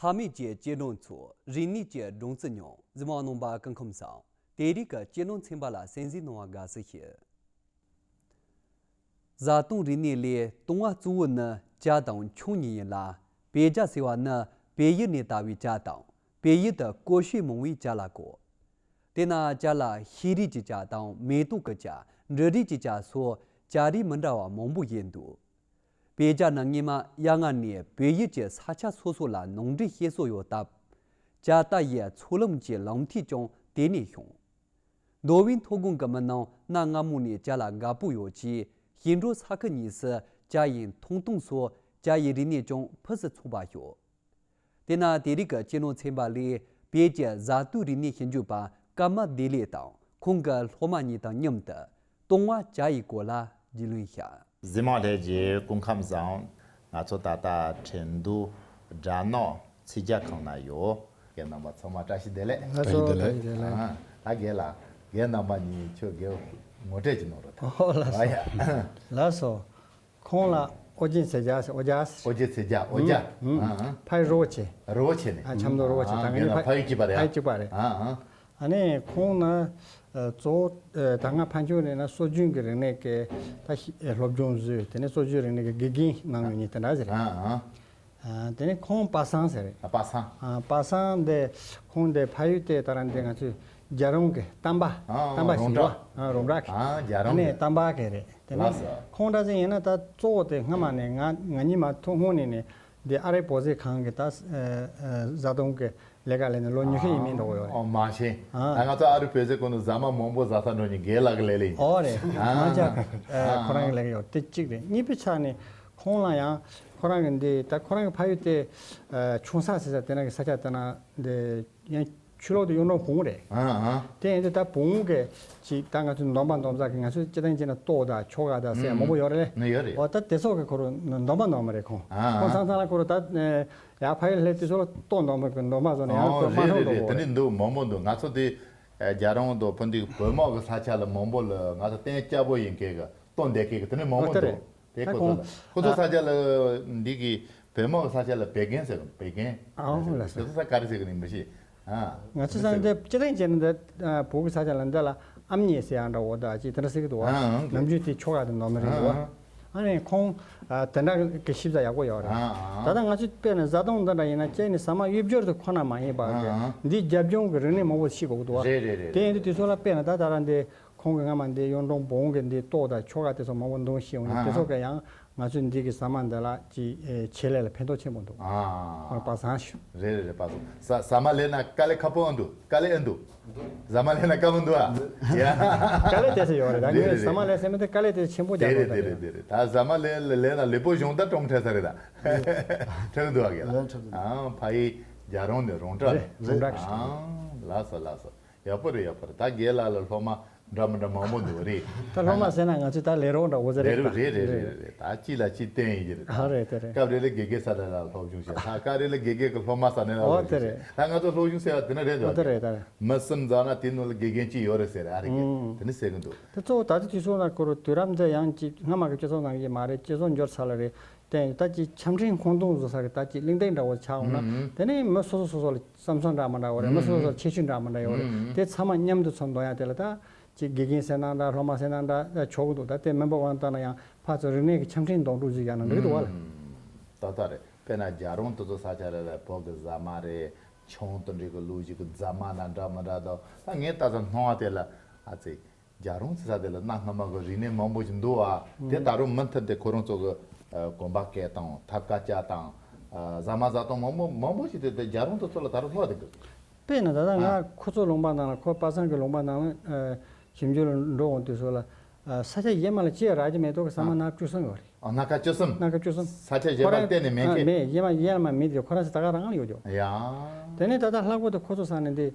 ཕ་མེས་ཀྱི་སྐྱེ་འགྲོ་འཚོ། རིག་གནས་ཀྱི་སྒྲོན་རྩི་མྱོང་། གཟིགས་མོ་བ་རྣམ་པ་སྐུ་ཁམས་བཟང་། དེ་རིང་གི་སྤྱི་ནོར་ཚན་པ་ལ་གསན་གཟིགས་གནང་བར་དགའ་བསུ་ཞུ། བཟའ་བཏུང་རིག་གནས་ལས་ལྟུང་བ་གཙོ་བོ་ནི་ཇ་དང་ཆང་གཉིས་ཡིན་ལ། བེ་ཇ་ཟེར་བ་ནི་བལ་ཡུལ་ནས་དར་བའི་ཇ་དང་། བལ་ཡུལ་དུ་ཀོ་ཤའི་མང་བས་ཇ་ལ་གོ། དེས་ན་ཇ་ལ་ཤེས་རིག་གི་ཇ་དང་མེ་ཏོག་གི་ཇ། འབྲུ་རིགས་ཀྱི་ཇ་སོགས་ཇ་རིགས་མི་འདྲ་བ་མང་པོ་ཡོད་འདུག་བལ་ཇ་ནི་སྔོན་མ་ཡ་ང་ནས་བལ་ཡུལ་གྱི་ས་ཆ་སོ་སོ་ལ་ནང་འདྲེན་བྱེད་སྲོལ་ཡོད་སྟབས། ཇ་ལྟ་ཡི་ཚོགས་ལམ་གྱི་ལམ་ཐིག་ཀྱང་དེ་ནས་བྱུང་། མདོ་དབུས་མཐོ་སྒང་གི་མི་རྣམས་གནའ་སྔ་མོ་ནས་ཇ་ལ་དགའ་པོ་ཡོད་ཅེས་ཞིང་འབྲོག་ས་ཁུལ་གཉིས་སུ་ཇ་ཡི་འཐུང་སྟངས་སོགས་ཇ་ཡི་རིག་གནས་ཀྱང་ཕུན་སུམ་ཚོགས་པ་ཡོད། དེས་ན་དེ་རིང་གི་སྤྱི་ནོར་ཚན་པ་ལས་བོད་ཀྱི་བཟའ་བཏུང་རིག་གནས་ཞིབ་འཇུག་པ་ཀརྨ་བདེ་ལེགས་དང་ཁོང་གི་སློབ་མ་གཉིས་དང་མཉམ་དུ་ལྟུང་བ་ཇ་ཡི་སྐོར་ལ་རྒྱུས་ལོན་བྱ། གཟིགས་མོ་བ་ལྷན་རྒྱས་སྐུ་ཁམས་བཟང་། ང་ཚོ་ད་ལྟ་ཁྲེང་ཏུའུ་སྦྲ་ནག་ཚིག་ཇ་ཁང་ན་ཡོད། རྒན་རྣམ་པ་ཚང་མ་བཀྲ་ཤིས་བདེ་ལེགས། ལགས་སོ། བཀྲ་ཤིས་བདེ་ལེགས། ཨ་ད་རྒན་ལགས། རྒན་རྣམ་པ་གཉིས་ཁྱོད་རྒན་ངོ་སྤྲོད་ཅིག་གནང་རོགས་དང་། ཨོ་ལགས་སོ། ཨ་ཡ། ལགས་སོ། ཁོང་ལ་ཨོ་རྒྱན་ཚེ་རྒྱལ་ཟེར། ཨོ་རྒྱལ་ཟེར། ཨོ་རྒྱལ་ཚེ་རྒྱལ། ཨོ་རྒྱལ། ཨུ། ཨུ། ཨ་ཨ། ཕ་ཡུལ་རི་བོ་ཆེ། རི་བོ་ཆེ་ནས། ཨ་ཆབ་མདོ་རི་བོ་ཆེ། ཨ་ད་ངའི་ཕ་ཕ་ཡུལ་གཅིག་པ་རེད། ཕ་ཡུལ་གཅིག་པ་རེད། ཨ་ཨ། ཨ་ནི་ཁོང་ནི་ཨ་གཙོ་བོ་ཨ་ད་སྔ་ཕན་ཆད་ནས་ན་སྲོལ་རྒྱུན་གྱི་རིག་གནས་ཀྱི་ད་ཤི་ཨ་སློབ་སྦྱོང་བཟོས། དེ་ནས་སྲོལ་རྒྱུན་རིག་གནས་ཀྱི་དགེ་རྒན་གནང་མྱོང་མཁན་དེ་འདྲ་ཟིག་རེད། ཨ་ཨ། ཨ་དེ་ནས་ཁོང་པ་སངས་ཟེར་རེད། ཨ་པ་སངས། ཨ་པ་སངས་དེ་ཁོང་དེ་ཕ་ཡུལ་དེ་ད་རང་དེ་ང་ཚོའི་རྒྱལ་རོང་གི་གཏམ་པ། ཨ་གཏམ་པ་ཞིག་རོང་བྲག། ཨ་རོང་བྲག་གི། ཨ་རྒྱལ་རོང་ཨ་ནས་གི་གཏམ་པ་གི་རེད། དེ་ལགས་ནས་སོ། ཁོང་འདྲ་ཟིག་ཡིན་ན་ད་གཙོ་བོ་དེ་སྔ་མ་ནས་ང་ང་གཉིས་མ་ཐུག་སྔོན་ནས་ནས་འདི་ཨ་རིའི་བོད་ཟས་ཁང་གི་ད་ཨ་ཨ་བཟའ་བཏུང་གི་ལས་ཀ་ལས་ནས་ལོ་ཉི་ཤུ་ཡས་མས་འགྲོ་གི་ཡོད་རེད། ཨོ་མ་ཤེས། ཨ་ད་ང་ཚོ་ཨ་རིའི་བོད་ཟས་ཁང་དུ་ཟ་མ་མང་པོ་ཟ་ས་འགྲོ་ནི་རྒན་ལགས་ཀྱི་ལས་ལས་ཡིན། ཨོ་རེད། ཨ་ང་ཅག་ཨ་ཨ་ཁོ་རང་གི་ལས་ཀ་ཡོད། དེ་གཅིག་རེད། གཉིས་པའི་ཆ་ནས་ཁོང་ལ་ཡང་ཁོ་རང་གི་འདི་ད་ཁོ་རང་གི་ཕ་ཡུལ་དེ་ཨ་ཆུང་ས་ཟེར་ས་དེ་ན་གི་ས་ཆ་དེ་ན་འདི་ཡང་ཆུ་ལོག་དེ་གཡུང་དྲུང་བོང་རེད། ཨ་ཨ། དེ་ཡིན་དུས་ད་བོང་གི་ཅིག་ད་ང་ཚོ་འདོམ་པ་འདོམ་ས་གི་ང་ཚོ་སྤྱིར་བཏང་བྱས་ན་ལྟོ་དང་ཁྱོ་ག་དང་ཟེར་ཡ་མང་པོ་ཡོད་རེད། ནི་ཡོད་རེད། འོ་ད་དེ་ཚོ་གི་ཁོ་རུ་འདོམ་པ་འདོམ་པ་རེད་ཁོང་། ཨ་ཨ། ཁོང་ཚང་ཚང་ལ་ཁོ་རུ་ད་ཡ་ཕ་ཡུལ་སླེབས་དུས་ཚོ་ལ་ལྟོ་འདོམ་པ་གི་འདོམ་པ་བཟོ་ནས་ཡང་ཨོ་ཁོ་མ་རེད་འགྲོ་རེད་འགྲོ་རེད། དེ་གོ་ནི་འདུག་མང་པོ་འདུག་ང་ཚོ་དེ་རྒྱ་རོང་དང་ཕུ་འདི་བོད་དམག་གི་ས་ཆ་ལ་མང་པོ་ལ་ང་ཚོ་གཏན་སྐྱབས་པོ་ཡིན་མཁན་གི་ལྟོ་འདེབས་མཁན་གི་དེ་ནི་མང་པོ་འདུག་དེ་ཁོ་ཚོ་ལ་ཁོ་ཚོ་ས་ཆ་ལ་འདི་གི་བོད་དམག་གི་ས་ཆ་ལ་བད་ཀན་ཟེར་བད་ཀན། ཨ་འོ་ལ་ཟེར། དེ་ཚོ་ས་ག་རེ་ཟེར་གི་ནི་མི་ཤེས། ཨ་ང་ཚོ་ས་འདི་སྤྱིར་བཏང་བྱས་ན་འདི་བོད་ཀྱི་ས་ཆ་ལ་འདི་ལ་ཨམ་ཉེས་ཟེར་ཡང་འདྲ་འོ་ད་ཅིག་དེ་འདྲ་ཟེར་གི་འདུག་བ། ཨ་ཨ་ནམ་རྒྱུན་དེ་ཁྱོ་ག་དེ་འདོམ་མི་རེད་འདུག་བ། ཨ་ཨ་ནི་ཁོང་ཨ་དེ་འདྲ་གི་ཤེས་བྱ་ཡག་པོ་ཡོད་རེད། ཨ་ཨ་ད་ལྟ་ང་ཚོས་དཔེར་ན་བཟའ་བཏུང་འདི་འདྲ་ཡིན་ན་ཁྱེད་ནི་ཟ་མ་གཡུ་སྦྱོར་དུ་ཁོ་ན་མ་ཡིན་པ་ཨ་གི་ཨ་འདི་རྒྱབ་ལྗོངས་ཀྱི་རིག་གནས་མང་པོ་ཤེས་དགོས་ཀྱི་འདུག་བ། རེད་རེད་རེད། དེ་ཡིན་དུས་དུས་ཚོད་ལ་དཔེར་ན་ད་ད་ར་འདི་ཁོང་གི་སྔ་མ་འདི་གཡུང་དྲུང་བོང་གི་འདི་ལྟོ་དང་ཁྱོ་ག་དེ་ཚོ་མང་པོ་འདོན་ཤེས་འོང་ནི་ཨ་དེ་ཚོ་ག་ཡང་ང་ཚོས་འདི་གི་ཟ་མ་འདི་ལ་ཅིག་ཨེ་ཆེད་ལས་ལ་ཕན་ཐོགས་ཆེན་པོ་འདུག་ཨ་ཁོང་པ་སངས་ཤོག་རེད་རེད་རེད། པ་སངས་ཟ་མ་ལས་ན་དཀའ་ལས་ཁག་པོ་འདུག་དཀའ་ལས་ཨེ་འདུག་ཟ་མ་ལས་ན་དཀའ་མོ་འདུག་ཨ། ཡ། དཀའ་ལས་དེ་ཚོ་ཡོད་རེད། ད་རེད་ངས་རེད་ཟ་མ་ལས་ཟེར་མི་དེ་དཀའ་ལས་དེ་ཆེན་པོ་རྒྱག་དགོས་རེད། དེ་རེད་དེ་རེད་དེ་རེད། ད་ཟ་མ་ལས་ལས་ན་ལེགས་པོ་བྱུང་ད་གྲོང་ཁྲལ་ས་རེད་ད། ཁྲལ་འདུག་ཨ་གི་ལ། ལན་ཁྲལ་འདུག་ཨ་ཕ་ཡི་རྒྱ་རོང་ནས་རོང་བྲག་རེད་རོང་བྲག་ཨ། ལགས་སོ་ལགས་སོ། ཡག་པོ་རེད་ཡག་པོ་རེད། ད་རྒན་ལགས་ལ་སློབ་མ་འདྲ་མི་འདྲ་མང་པོ་འདུག་རེད། ད་སློབ་མ་ཟེར་ན་ང་ཚོས་ད་ལས་རོགས་འདྲ་བོ་ཟེར་རེད་རེད་རེད་རེད་རེད། ད་གཅིག་ལ་གཅིག་བརྟེན་ཡིན་གྱི་རེད། ཨ་རེད་དེ་རེད། སྐབས་རེ་ལ་དགེ་རྒན་ས་ལ་ལ་སློབ་སྦྱོང་བྱེད། ད་སྐབས་རེ་ལ་དགེ་རྒན་གྱི་སློབ་མ་ས་ནས་ལ་ཨོ་སློབ་དེ་སྦྱོང་རེད། བྱེད། ད་ང་ཚོ་སློབ་སྦྱོང་ཟེར་བ་དེ་ན་རེད་འོ་འདུག་དེ་རེད་ད་རེད། མི་གསུམ་འཛོམས་ན་དེའི་ནང་ལ་དགེ་རྒན་གཅིག་ཡོད་རེད་ཟེར་རེད། ཨ་རེད་གི་ཨུམ། དེ་ནི་ཟེར་གི་འདུག་དེ་གཙོ་བོ་ད་ལྟ་དུས་ཚོད་ནང་ཁོ་རུ་དུས་རབས་འདི་ཡང་གཅིག་སྔ་མ་གི་སྤྱི་ཚོགས་ནང་གི་མ་རེད། སྤྱི་ཚོགས་འབྱོར་ཚར་ལ་རེད། དེ་ད་ཅིག་ཆ་འཕྲིན་ཁོང་སྟོང་བཟོ་ས་གི་ད་ཅིག་གླེང་སྟེགས་འདྲ་བོ་ཆགས་འོང་ན། ཨུམ་ཨུམ། དེ་ནས་མི་སོ་སོ་སོ་སོ་ལ་བསམ་ཚུལ་འདྲ་མི་འདྲ་བ་རེད། མི་སོ་སོ་སོ་ལ་ཁྱད་ཆོས་འདྲ་མི་འདྲ་ཡོད་རེད། ཨུམ་ཨུམ། དེ་ཚང་མ་མཉམ་དུ་ཚུར་འདོན་ཡ་དེ་ལ་ད་ཅིག་དགེ་རྒན་ཟེར་ན་འདྲ་སློབ་མ་ཟེར་ན་འདྲ་ཆོག་གི་འདུག་ད་དེ་མིན་པ་དབང་བཏང་ན་ཡང་ཕར་ཚུར་རིག་གནས་ཀྱི་ཆ་འཕྲིན་འདོན་སྤྲོད་ཅིག་ཡང་ན་འགྲིག་གི་འདུག་བ་ལ། ཨུམ། ད་ལྟ་རེད། དཔེར་ན་རྒྱ་རོང་དེ་ཚོ་ས་ཆ་རེ་རེ་བོད་ཀྱི་ཟ་མ་རེད། ཆང་དང་འབྲེལ་གྱི་ལོ་རྒྱུས་ཀྱི་རྫ་མ་ན་འདྲ་མི་འདྲ་དང་ད་ངས་ལྟ་ས་སྣང་བ་དེ་ལ་ཨ་ཙི། རྒྱ་རོང་ཚེ་ས་དེ་ལ་གནའ་སྔ་མ་གི་རིག་གནས་མང་པོ་ཞིག་འདུག་ཨ། དེ་ད་རུང་མུ་མཐུད་དེ་ཁོ་རང་ཚོ་གི་ཨ་གོམ་པ་སྐད་དང་ཐབ་ཀ་ལྕགས་དང་ཨ་ཟ་མ་ཟ་སྟངས་མང་པོ་མང་པོ་ཞིག་དེ་དེ་རྒྱ་རོང་དེ་ཚོ་ལ་ད་རུང་ལྷོད་དེ་འདུག་དཔེར་ན་ད་ལྟ་ང་ཨ་ཁོ་ཚོ་ལུང་པ་ནང་ལ་ཁོ་པ་སངས་ཀྱི་ལུང་པ་ནང་ལ་ཨ་ཞིབ་འཇུག་ལ་འགྲོ་འོང་དུས་ཚོད་ལ་ཨ་ས་ཆ་གཞན་མ་ལ་ཅི་ཡང་རག་གི་མེད་དོ་གི་ས་མ་ཨ་སྣ་བཅུ་གསུམ་ཡོད་རེད། ཨ་སྣ་ཁ་བཅུ་གསུམ། སྣ་ཁ་བཅུ་གསུམ། ས་ཆ་གཞན་པ་ཁོ་རང་གཏན་ནས་མེད་ཨ་མཁན། མེད་གཞན་མ་གཞན་ལ་མ་མེད་དེ་ཁོ་རང་ས་ད་ག་རང་ལ་ཡོད་ཀྱོ། ཡ། དེ་ནས་ད་ལྟ་ལྷག་པར་དུ་ཁོ་ཚོ་ས་ནས་འདི།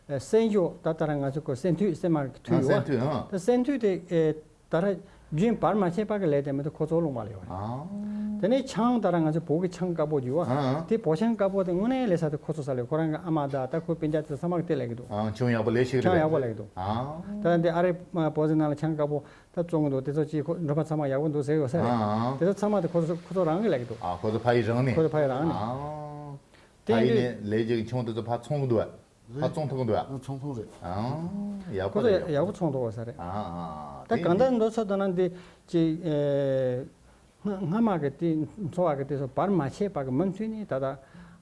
ཨ་སན་ཞོ་ད་ལྟ་རང་ང་ཚོ་ཁོ་སན་ཐུད་སན་མར་ཐུད་ཨ་ཡོད་སན་ཐུད་ཨ། ད་སན་ཐུད་དེ་ཨེ་ད་ར་རྒྱུན་བར་མ་ཆད་པ་གི་ལས་དེ་མི་ཐུབ་ཁོ་ཚོ་ལུང་པ་ལ་ཡོད་རེད། ཨ། དེ་ནས་ཆང་ད་ར་ང་ཚོ་བོད་ཀྱི་ཆང་དཀར་པོ་ཡོད་ཨ། ཨ། དེ་བོད་ཆང་དཀར་པོ་དེ་དངོས་གནས་ལས་ས་དེ་ཁོ་ཚོ་ས་ལས་ཁོ་རང་གི་ཨ་མ་ད་ད་ཁོའི་སྤུན་ཀྱག་དེ་ཚང་མ་གི་དེ་ལས་ཀྱི་འདུག་ཨ་ཆང་ཡག་པོ་ལས་ཤིག་རེད། ཆང་ཡག་པོ་ལས་ཀྱི་འདུག་ཨ། ད་འདི་ཨ་རི་བོད་ཟེར་ནང་ལ་ཆང་དཀར་པོ་ད་བཙོང་གི་འདུག་དེ་ཚོ་ཅིག་ཁོ་འགྲོ་པ་ཚང་མ་ཡག་པོ་འདུག་ཟེར་ཡོད་ས་རེད། ཨ། དེ་ཚོ་ཚང་མ་དེ་ཁོ་ཚོ་ཁོ་ཚོ་རང་གི་ལས་ཀྱི་འདུག་ཨ་ཁོ་ཚོ་ཕ་ཡི་རང་ནས། ཁོ་ཚོ་ཕ་ཡི་རང་ནས། ཨ། ཕ་ཡུལ་ནས་ལས་ཀྱི་ཆུང་དེ་ཚོ་ཕར་ཚོང་གི་འདུག་བ། ཕར་བཙོང་ཐུབ་ཀྱི་འདུག་ཨ། ཨ་ཚོང་ཁང་རེད། ཨང་། ཡག་པོ་ཁོ་ཚོ་རེད། ཡག་པོ་ཚོང་ཐུབ་པ་ས་རེད། ཨང་ཨང་། ད་དེ་གང་ལྟར་འདུག་ཚོད་ལྟ་ན་འདི་ཅིག་ཨེ། སྔ་སྔ་མ་གི་དེ་འཚོ་བ་གི་དེ་ཚོ་བར་མ་ཆད་པ་གི་མུ་མཐུད་ནས་ད་ལྟ་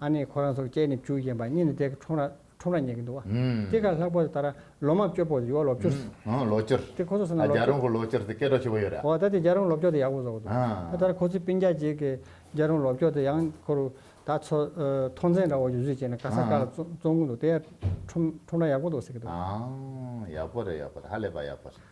ཨ་ནི་ཁོ་རང་ཚོ་སྐྱེས་ནས་བཅུག་བཞིན་པ་གཉིས་ནས་དེ་གི་ཁྲོམ་ར་ཁྲོམ་ར་ཉོ་གི་འདུག་བ། ཨུམ། དེ་ག་ལྷག་པར་ད་ར་ལོ་མ་བཅུ་པོ་ཡོད་ལོ་བཅུ། ཨུམ། ལོ་བཅུར། དེ་ཁོ་ཚོ་ཟེར་ན་ཨ་ལོ་རྒྱལ་རོང་གི་ལོ་བཅུར་དེ་སྐད་གྲགས་ཆེ་པོ་ཡོད་རེད། ཨོ་ད་དེ་རྒྱལ་རོང་ལོ་བཅུ་དེ་ཡག་པོ་བཟོ་གི་འདུག་ཨ། ད་ད་ར་ཁོ་ཚོའི་སྤུན་ཀྱག་ཅིག་གི་རྒྱལ་རོང་ལོ་བཅུ་དེ་ཡང་ཁོ་རུ་ད་ཚོ་ཨ་ཐོན་རྫས་འདྲ་བོ་ཞིག་བཟོས་བྱས་ནས་ག་ས་ག་ལ་བཙོང་བཙོང་གི་འདུག་དེ་ཡང་ཁྲོམ་ཁྲོམ་ར་ཡག་པོ་འདུག་ཟེར་གི་འདུག་ཨང་། ཡག་པོ་རེད། ཡག་པོ་རེད། ཧ་ལས་པ་ཡག་པོ་རེད།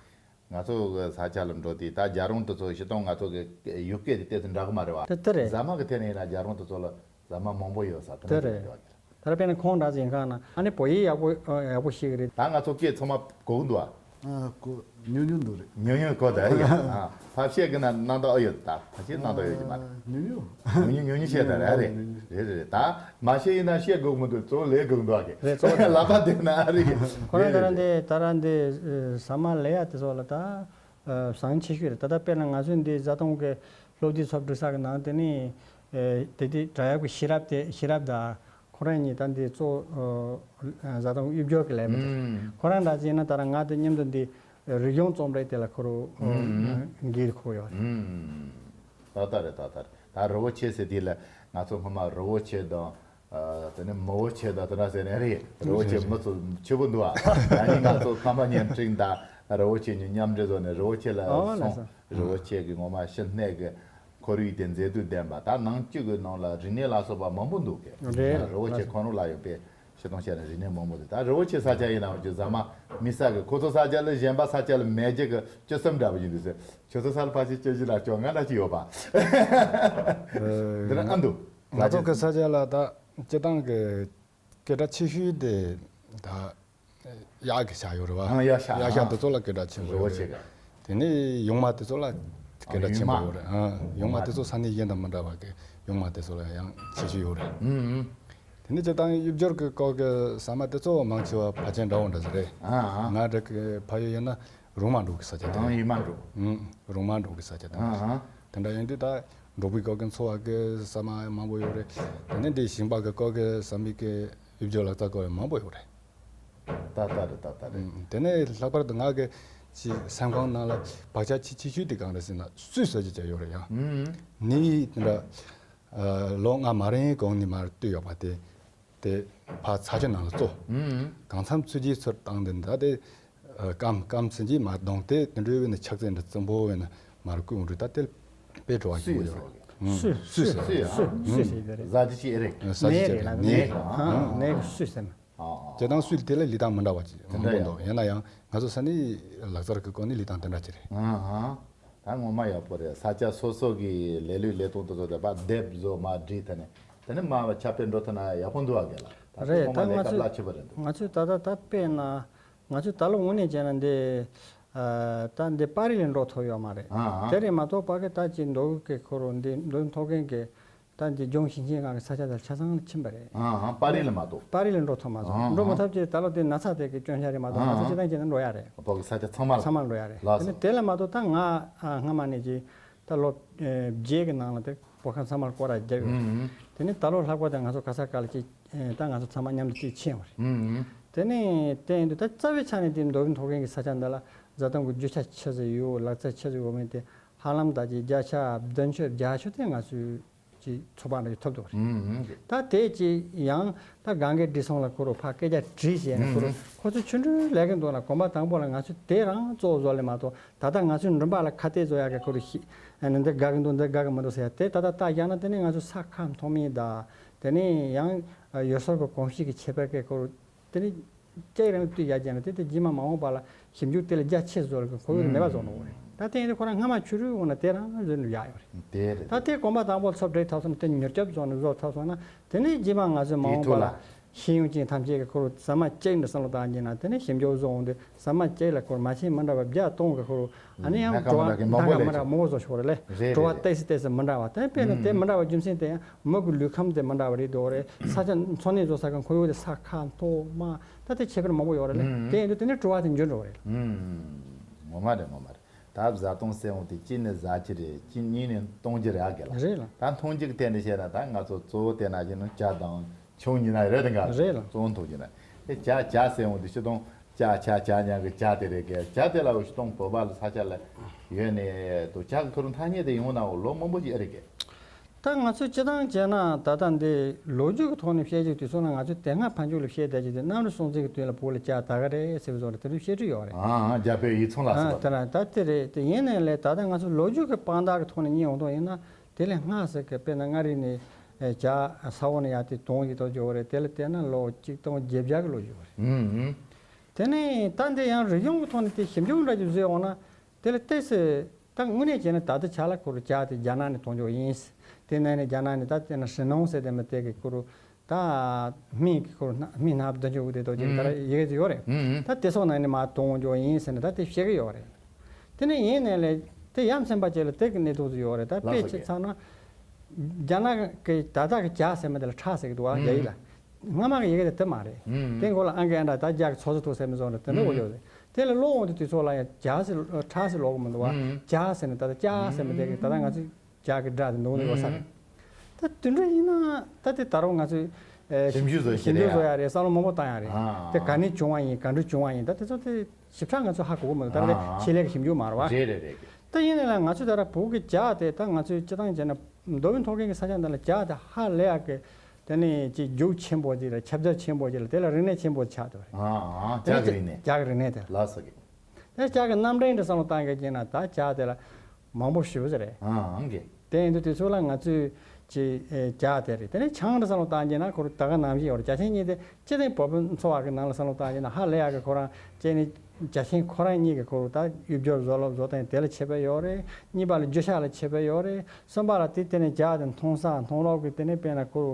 ང་ཚོ་གི་ས་ཆ་ལ་འགྲོ་དུས་ད་རྒྱལ་རོང་དེ་ཚོ་སྤྱིར་བཏང་ང་ཚོ་གི་ཡུལ་སྐད་དེ་ཏོག་ཙམ་འདྲ་གི་མ་རེད་བ། དེ་དེ་རེད། ཟ་མ་གི་ཐད་ནས་ཡིན་ན་རྒྱལ་རོང་དེ་ཚོ་ལ་ཟ་མ་མང་པོ་ཡོད་ས་དེ་དེ་འདྲ་རེད། ཞིག་རེད་བ། ད་ར་དཔེར་ན་ཁོང་འདྲ་ཟིན་ཁང་ན་ཨ་ནི་བོད་ཡིག་ཡག་པོ་ཡག་པོ་ཤེས་གི་རེད། ད་ང་ཚོ་སྐད་ཚང་མ་གོ་གི་འདུག་ཨ། ཨ་ཁོ་ཉུང་ཉུང་འདུག་རེད། ཉུང་ཉུང་གོ་ད་ཡ། ཨ་ཕར་བཤད་གི་ན་སྣང་དག་ཨ་ཡོད་ད། ཕར་བཤད་སྣང་དག་ཡོད་ཀྱི་མ་རེད། ཉུང་ཉུང་། ཉུང་ཉུང་ཉུང་ཉུང་བཤད་ད་རེད། རེད་རེད་རེད། ད་མ་བཤད་ཡིན་ན་བཤད་དགོས་མི་འདུག་གཙོ་བོ་ལས་དགོས་འདུག་ཨ་གི། རེད་གཙོ་བོ་ལས། ལག་པ་བསྡད་ན་ཨ་རེད། ཁོ་རང་ད་ར་འདི་ད་ར་འདི་ཟ་མ་ལས་ཡ་དེ་ཚོ་ལ་ད་བཟང་ཆེ་ཤོས་རེད། ད་ལྟ་དཔེར་ན་ང་ཚོའི་འདི་བཟའ་བཏུང་གི་སློབ་དེབ་ཚོ་སྒྲིག་ས་གི་ནང་དེ་ནི་དེ་དེ་དྲ་ཡག་གི་ཤེས་རབ་དེ་ཤེས་རབ་ད། ཁོ་རང་གཉིས་ད་འདི་གཙོ་བོ་བཟའ་བཏུང་དབྱིབས་སྦྱོར་གྱི་ལས་མི་དེ། ཁོ་རང་འདྲ་ཅིག་ཡིན་ན་ད་ར་ང་དང་མཉམ་དུ་འདི་རིག་གཞུང་རྩོམ་རིག་དེ་ལ་ཁོ་རང་འགན་ཁུར་ཡོད་རེད། ཏག་ཏག་རེད། ཏག་ཏག་རེད། ད་རི་བོ་ཆེ་ཟེར་དུས་ལ་ང་ཚོ་སྔོན་མ་རི་བོ་ཆེ་དང་། དེ་ནས་མི་བོ་ཆེ་དང་དེ་འདྲ་ཟེར་ནས་རེད། རི་བོ་ཆེ་མི་ཚོ་ཆེ་པོ་འདུག་ཨ། ད་ནི་ང་ཚོ་ཁམས་པ་བརྙན་འཕྲིན་དང་རི་བོ་ཆེ་གཉིས་མཉམ་འབྲེལ་བཟོ་ནས་རི་བོ་ཆེ་ལ་སོང་། རི་བོ་ཆེ་གི་ངོ་མ་ཕྱི་སྣེ་གི་ཁོར་ཡུག་དེ་མཛེས་སྡུག་ལྡན་པ། ད་ནང་བཅུད་ཀྱི་ནང་ལ་རིག་གནས་ལ་སོགས་པ་མང་པོ་འདུག་གི། རེད། རི་བོ་ཆེ་ཁོ་རང་ལ་ཡོད་པའི་ཤི་སྟོང་བཤད་ན་རིག་གནས་མང་པོ་འདུག་ད་རི་བོ་ཆེ་ས་ཆ་ཡིན་ནའང་ཅི་ཟ་མ་མི་ས་གི་ཁོ་ཚོ་ས་ཆ་ལ་གཞན་པ་ས་ཆ་ལ་མེད་རྒྱུ་གི་བཅུ་གསུམ་འདྲ་པོ་ཡིན་འདུག་ཟེར། ཁྱོད་ཚོ་ས་ལ་ཕ་ཆེ་བཅུ་བཞི་ལ་བཅོ་ལྔ་འདྲ་ཅིག་ཡོད་པ། འདི་ལ་ཨ་འདུག་ང་ཚོ་གི་ས་ཆ་ལ་ད་སྤྱི་བཏང་གི་སྐད་གྲགས་ཆེ་ཤོས་དེ་ད། གཡག་གི་ཤ་ཡོད་རེད་བ། ཨ་གཡག་ཤ། གཡག་ཤ་ཨ་དེ་ཚོ་ལ་སྐད་གྲགས་ཆེན་པོ་རི་བོ་ཡོད་ཆེ་རེད། ག་དེ་ནས་ཡུང་མ་དེ་ཚོ་ལ་སྐད་གྲགས་ཆེན་པོ་ཡོད་རེད། ཨ་ཡུང་མ་དེ་ཚོ་ས་གནས་གཞན་དང་མི་འདྲ་བ་གི་ཡུང་མ་དེ་ཚོ་ལ་ཡང་ཁྱད་ཆོས་ཡོད་རེད། ཨུམ་ཨུམ། དེ་ནས་སྤྱིར་བཏང་དབྱིབས་སྦྱོར་གི་སྐོར་གི་ཟ་མ་དེ་ཚོ་མང་ཆེ་བ་ཕལ་ཆེར་འདྲ་བོ་འདྲ་ཟེར་རེད། ཨ་ཨ། ང་འདྲ་གི་ཕ་ཡུལ་ཡིན་ན་རོང་མ་འབྲོག་གི་ས་ཆ་དེ་ཨང་རེད། ཡུལ་མ་འབྲོག་ཨུམ། རོང་མ་འབྲོག་གི་ས་ཆ་དེ་ཨ་རེད། ཨ། དེ་འདྲ་ཡིན་དུས་ད་འབྲོག་པའི་སྐོར་གི་འཚོ་བ་གི་ཟ་མ་མང་པོ་ཡོད་རེད། དེ་ནས་འདི་ཞིང་པ་གི་སྐོར་གི་ཟ་མའི་གི་དབྱིབས་སྦྱོར་ལག་རྩལ་སྐོར་ཡང་མང་པོ་ཡོད་རེད། ཏག་ཏག་རེད། ཏག་ཏག་རེད། ཨུམ། དེ་ནས་ལྷག་པར་དུ་ང་གི་ཅིག་སེམས་ཁོང་ནང་ལ་བག་ཆགས་ཆེ་ཆེ་ཤོས་དེ་གང་རེད་ཟེར་ན་སུས་ཟ་རྒྱུ་བྱ་ཡོད་རེད་ཡ། ཨུམ། ནི་དེ་འདྲ་ཨ་ལོ་ལྔ་མ་རིང་གོང་ནས་མར་བཏུས་ཡོད་པ་དེ་དེ་ཕར་ཚྭ་ཆུ་ནང་ལ་བཙོ། ཨུམ། གང་འཚམ་ཚུད་རྗེས་ཚུར་བཏང་དེ་འདྲ་དེ་ཨ་སྐམ་སྐམ་ཚུད་རྗེས་མར་བརྡུངས་ཏེ་དེ་འདྲའི་བས་ན་ཆག་ཚད་འདྲ་རྩུབ་པོ་བས་ན་མར་བསྐུས་འོང་དུས་ད་དེ་དཔེ་བྲོ་བ་ཞིག་ཡོད་རེད། སུས་སུས་སུས་སུས་ཟེར་གི་རེད། ཟ་རྒྱུ་ཅིག་ཨེ་རེད། ཟ་རྒྱུ་ཅིག་ཨེ་རེད། ནས་རེད་ལ་ནས་རེད། ནས་རེད། ཨ་ཨ། སུས་ཟེར་ན། ཨ་ཨ། སྤྱིར་བཏང་སུས་དེ་ལ་ལུས་སྟངས་མི་འདྲ་བ་ཅིག་མང་པོ་འདུག་ཡིན་ན་ཡང་ང་ཚོ་ས་གནས་ལག་རྩལ་གྱི་སྐོར་ནས་ལུས་སྟངས་དེ་འདྲ་ཅིག་རེད། ཨ་ཨ། ད་ངོ་མ་ཡག་པོ་རེད། ས་ཆ་སོ་སོ་གི་ལས་ལུས་ལས་སྟངས་དེ་ཚོ་དེ་པ་དེབ་བཟོ་མ་བྲིས་ཐ་ནས་དེ་ནས་མ་བ་ཁྱབ་སྤེལ་འགྲོ་ཐུབ་ན་ཡག་པོ་འདུག་བ་གས་ལ། ད་རེད། ད་ང་ཚོས་ད་ལྟ་ད་དཔེར་ན་ང་ཚོས་ད་ལོ་དངོས་གནས་བྱས་ན་འདི་ཨ་ད་འདི་པར་རིས་ལ་འགྲོ་ཐུབ་ཡོད་མ་རེད། ཨ་ཨ། དེ་རེད་མ་གཏོགས་པ་གི་ད་ཅིག་མདོ་དབུས་ཀྱི་ཁོ་རང་འདི་མདོ་དབུས་མཐོ་སྒང་གི་ད་འདི་ལྗོངས་ཞིང་ཆེན་ཁག་གི་ས་ཆ་དེར་ཆ་ཚང་ལ་ཕྱིན་པ་རེད། ཨ་ཨ། པར་རིས་ལ་མ་གཏོགས། པར་རིས་ལ་འགྲོ་ཐུབ་མ་སོང་། ཨ་ཨ། འགྲོ་མ་ཐུབ་ཅེས་ད་ལོ་དེ་ན་ཚ་དེ་གི་སྐྱོན་ཆ་རེད་མ་གཏོགས། ཨ་ང་ཚོ་ཨ། སྤྱིར་བཏང་བྱས་ན་འགྲོ་ཡ་རེད། བོད་ཀྱི་ས་ཆ་ཚང་མ་ལ། ཚང་མ་ལ་འགྲོ་ཡ་རེད། ལགས་དེ་ནས་སོ། དེ་ལ་མ་གཏོགས་ད་ང་ཨ་སྔ་མ་ནས་ཀྱི་ད་ལོ་ཨེ་བརྒྱད་ཀྱི་ནང་ལ་དེ་བོད་ཁམས་ཚང་མར་སྐོར་ར་བརྒྱབ་ཡོད། ཨུམ་ཨུམ། དེ་ནས་ད་ལོ་ལྷག་པ་དེ་ང་ཚོ་ག་ས་ག་ལ་ཅིག་ཨེ་ད་ང་ཚོ་ཚང་མ་མཉམ་དུ་ཅིག་ཕྱིན་ཡོད་རེད། ཨུམ་ཨུམ། དེ་ནས་དེ་ཡིན་དུས་ད་རྩ་བའི་ཆ་ནས་དེ་མདོ་དབུས་མཐོ་སྒང་གི་ས་ཆ་འདི་ལ་བཟའ་བཏུང་གི་རྒྱུ་ཆ་ཆི་ཟིག་ཡོད། ལག་རྩལ་ཆི་ཟིག་ཡོད་མེད་དེ་ཧ་ལམ་ད་ཅིག་བརྒྱ་ཆ་བདུན་ཅུ་བརྒྱད་ཅུ་དེ་ང་ཚོས་ཀྱི་ཚོད་དཔག་འདྲ་ཞིག་ཐོབ་འདུག་རེད། ཨུམ་ཨུམ། ད་དེ་ཅི་ཡང་ད་སྒང་གའི་བྲིས་སོང་ལ་ཁོ་རུ་ཕ་སྐད་ཆ་བྲིས་བྱས་ནས་ཁོ་རུ་ཨུམ་ཨུམ། ཁོ་ཚོ་ཆུ་འགྲུལ་ལས་ཀྱི་འདུག་ལ། གོམ་པ་དང་པོ་ལ་ང་ཚོས་དེ་རང་གཙོ་བོ་བཟོ་ལེ་མ་གཏོགས་ད་ལྟ་ང་ཚོའི་མགྲིན་པ་ལ་ཁ་གཏད་བཟོ་ཡག་གི་ཁོ་རུ་ཤི་ཨ་ནི་འདི་དགའ་གི་འདུག་འདི་དགའ་གི་མི་འདུག་ཟེར་ཡ་དེ་ད་ལྟ་ད་རྒྱག་ན་དེ་ནི་ང་ཚོ་ས་ཁ་མཐོ་དམན་ད་དེ་ནི་ཡང་ཡུལ་སྲོལ་གྱི་གོམས་གཤིས་ཀྱི་ཁྱད་པར་གྱི་ཁོ་རུ་དེ་ནི་སྐྱེ་རིང་ལ་དུས་ཡར་རྒྱས་ན་དེ་དེ་རྗེས་མ་མ་འོངས་པ་ལ་ཞིབ་འཇུག་དེ་ལ་རྒྱ་ཆེ་བཟོ་ལ་ཁོ་ཡོད་མེད་པ་བཟོ་ནོ་རེད། ད་དེ་ཡིན་དུས་ཁོ་རང་སྔ་མ་ཆུ་རུད་འོང་ན་དེ་རང་བཟོས་ནས་ཡག་ཡོད་རེད། དེ་རེད། ད་དེ་གོམ་པ་དང་པོ་ཚོ་བྲེག་ཐབས་སོང་ན་དེ་མྱུར་སྐྱོབ་བཟོ་ནས་བཟོ་ཐབས་སོང་ན་དེ་ནས་རྗེས་མ་ང་ཚོས་མ་འོངས་པ་ལ་ཤེས་ཡོན་ཅན་ཐམས་ཅད་ཀྱི་ཁོ་རུ་ཟ་མ་གཅིག་འདྲ་བསམ་བློ་བཏང་རྒྱུ་ན་དེ་ནས་ཞིབ་འཇུག་བཟོ་འོང་དུས་ཟ་མ་གཅིག་ལ་ཁོ་རུ་མ་ཆེན་མི་འདྲ་བ་བརྒྱ་སྟོང་གི་ཁོ་རུ་ཨ་ནི་ཡང་ནད་ཁག་བྲོ་མི་འདྲ་གི་མང་པོ་སླེབས། བྲོ་བ་མི་འདྲ་མང་པོ་བཟོ་ཆོག་རེད་ལེ། རེད་བྲོ་བ་རེད་རེད། ཏོག་ཙམ་ཏོག་ཙམ་མི་འདྲ་བ་དེ་དཔེར་ན་དེ་མི་འདྲ་བ་རྒྱུ་མཚན་དེ་ཡང་མི་གི་ལུས་ཁམས་དེ་མི་འདྲ་བ་རེད་འདུག་རེད། ས་ཆ་འཚོ་གནས་བཟོ་ས་གི་ཁོར་ཡུག་དེ་ས་ཁ་མཐོ་དམའ་ད་དེ་ཁྱད་པར་མང་པོ་ཡོད་རེད་ལེ། ཨུམ། དེ་ཡིན་དུས་དེ་ནས་བྲོ་བ་དེ་འགྱུར་འགྲོ་གི་རེད། ཨུམ། ངོ་མ་རེད་ངོ་མ་རེད། ད་བཟའ་བཏུང་ཟེར་འོང་དེ་གཅིག་ནས་བཟའ་རྒྱུ་རེད། གཅིག་གཉིས་ནས་གཏོང་རྒྱུ་རེད་ཨ་གས་ལ། རེད་ལ། ད་འཐུང་རྒྱུ་གི་ཐད་ནས་བཤད་ན་ད་ང་ཚོ་གཙོ་བོ་དེ་ན་བཞིན་ནི་ཇ་དང་ ཆུང་ཉིན་ན་རེད་དང་ག་རེད་ལ། གཙོ་བོ་མཐོང་གི་ན། ཨེ་ཇ་ཇ་ཟེར་འོང་དུས་སྤྱིར་བཏང་ཇ་ཇ་ཇ་ཉག་གི་ཇ་དེ་རེད་གི། ཇ་དེ་ལ་འོ་སྤྱིར་བཏང་བོད་པ་ལ་ས་ཆ་ལ་ཡོད་ནས་དུ་ཇ་གི་ཁུ་རུ་ཐ་སྙད་དེ་ཡོང་ན་འོ་ལོ་མང་པོ་ཅིག་ཨེ་རེད་གི། ད་ང་ཚོས་སྤྱིར་བཏང་བྱས་ན་ད་ལྟ་འདི་ལོ་རྒྱུས་ཀྱི་ཐོག་ནས་བཤད་རྒྱུ་དུས་ཚོད་ན་ང་ཚོས་དེ་སྔ་ཕན་ཆད་ལ་བཤད་བསྡད་ཀྱི་དེ་གནམ་རི་སྲོང་བཙན་གྱི་དུས་ལ་བོད་ལ་ཇ་ད་ག་རེད་ཟེར་བའི་བཟོ་འདྲ་དེ་འདྲ་བཤད་རྒྱུ་ཡོད་རེད། ཨ་ཨ་ཇ་དཔེ་ཡིག་ཚང་ལ་ཨ་སོགས་པ་དེ་རང་ད་དེ་རེད། དེ་ཡིན་ནའི་ལས་ད་ལྟ་ང་ཚོ་ལོ་རྒྱུས་ཀྱི་དཔང་རྟགས་ཀྱི་ཐོག་ནས་རྙེད་འོང་དོན་ཡིན་ན། དེ་ལས་སྔ་ཟེར་གི་དཔེར་ན་མངའ་རིས་ནས་ཇ་ས་འོག་ནས་ཡར་དེ་དོང་གི་ཐོག་འཇོག་རེད། དེ་ལ་བལྟས་ན་ལོ་གཅིག་སྟོང་བརྒྱད་བརྒྱ་གི་ལོ་འཇོག་རེད། ཨུམ་ཨུམ། དེ་ནས་ད་འདི་ཡང་རིག་གཞུང་གི་ཐོག་ནས་དེ་ཞིབ་འཇུག་འདྲ་ཅིག་བཟོས་འོང་ན། དེ་ལ་ཏོག་ཙམ་ད་དངོས་གནས་བྱས་ན་ད་ལྟ་ཇ་ལ་ཁོ་རུ་ཇ་དེ་རྒྱ་ནག་ནས་དོང་འཇོག་ཡིན། དེ་ནས་ནས་རྒྱ་ནག་ནས་ད་དེ་ན་ཧྲི་ནང་ཟེར་དེ་མི་དེ་གི་ཁོ་རུ་ད་སྨན་གི་ཁོ་རུ་སྨན་སྣ་བདུན་ཅུ་དེ་དོ་ཅིག་ད་ར་ཡི་གེ་ཡོད་རེད། ཨུམ་ཨུམ། ད་དེ་སོགས་ནང་ནས་མ་དོང་འཇོག་ཡིན་ཟེར་ནས་ད་དེ་བཤད་གི་ཡོད་རེད། དེ་ནས་ཡིན་ནས་ལས་དེ་ཡ་མཚན་པ་ཅིག་ལ་དེ་གི་གནས་ཐུག་ཏུ་ཡོད་རེད། ད་ལགས་དཔེ་སོ་ཅིག་ཀྱེ། ཚང་ན། རྒྱ་ནག་གི་ད་ལྟ་གི་ཇ་ཟེར་མི་དེ་ལ་ཁྲག་ཟེར་གི་འདུག་བ་རྒྱ་ཡིག་ལ། སྔ་མ་གི་ཡི་གེ་དེ་དེ་མ་རེད། དེ་འགོ་ལ་ཨང་ཀི་ཨན་ད་ད་ཇ་གི་ཚོ་ཚོ་ཐུག་ཟེར་མི་བཟོ་འདྲ་དེ་འདྲ་འོ་ཡོད་རེད། དེ་ལ་ཀློག་འོང་དུས་དུས་ཚོད་ལ་ཡང་ཇ་ཟེར་ཁྲག་ཟེར་ཀློག་གི་མི་འདུག་བ། ཇ་ཟེར་ནས་ད་ལྟ་ཇ་ཟེར་མི་དེ་གི་ད་ལྟ་ང་ཚོས་ཇ་གི་སྒྲ་དེ་འདུག་ནས་ཡོད་ས་རེད། ད་དེ་འདྲ་ཡིན་ན་ད་དེ་ད་རུང་ང་ཚོས་ཞིབ་འཇུག་བཟོ་ཞིབ་འཇུག་བཟོ་ཡ་རེད། བསམ་བློ་མང་པོ་བཏང་ཡ་རེད། དེ་ག་ནས་བྱུང་བ་ཡིན་ག་འདྲ་བྱུང་བ་ཡིན་ད་དེ་ཚོ་དེ་ཞིབ་ཕྲ་ང་ཚོ་ཧ་གོ་གི་མི་འདུག་ད་ལྟ་ཆེད་ལས་ཀྱི་ཞིབ་འཇུག་མ་རེད་བ། རེད་རེད་རེད། ད་ཡིན་ནའི་ལ་ང་ཚོས་ད་ལྟ་བོད་ཀྱི་ཇ་དེ་ད་ང་ཚོས་སྤྱིར་བཏང་བྱས་ན་མདོ་དབུས་མཐོ་སྒང་གི་ས་ཆ་འདི་ལ་ཇ་དེ་ཧ་ལས་ཡག་གི་དེ་ནས་ཅིག་རྒྱུ་ཆེན་པོ་ཅིག་ལ་ཁྱབ་རྒྱ་ཆེན་པོ་ཅིག་ལ་དེ་ལ་རིག་གནས་ཆེན་པོ་ཆགས་འདུག་རེད། ཨ་ཨ་ཇ་གི་རིག་གནས། ཇ་གི་རིག་གནས་དེ། ལགས་སོ་གི། དེ་ཇ་གི་རྣམ་འདྲེན་དེ་བསམ་བློ་བཏང་གི་ཡིན་ན་ད་ཇ་དེ་ལ་མང་པོ་ཞེ་པོ་ཅིག་རེད། ཨ་ཨང་གི། དེ་ཡིན་དུས་དུས་ཚོད་ལ་ང་ཚོས་ཅིག་ཨེ་ཇ་དེ་རེད། དེ་ནས་ཆང་དེ་བསམ་བློ་བཏང་གི་ཡིན་ན་ཁོ་རང་ད་ག་ནང་བཞིན་ཡོད་རེད། ཇ་ཆང་གཉིས་དེ་སྤྱིར་བཏང་བོད་པའི་འཚོ་བ་གི་ནང་ལ་བསམ་བློ་བཏང་གི་ཡིན་ན་ཧ་ལས་ཡག་གི་ཁོ་རང་ཅིག་ནི་ཇ་ཆང་ཁོ་རང་གཉིས་ཀྱི་ཁོ་རུ་ད་གཡུ་སྦྱོར་བཟོ་ལོག་བཟོ་སྟངས་དེ་ལ་ཁྱད་པར་ཡོད་རེད། གཉིས་པ་ལ་རྒྱུ་ཆ་ལ་ཁྱད་པར་ཡོད་རེད། གསུམ་པ་ལ་དེ་དེ་ནས་ཇ་དེ་འཐུང་ས་འཐུང་ལོག་གི་དེ་ནས་དཔེར་ན་ཁོ་རུ་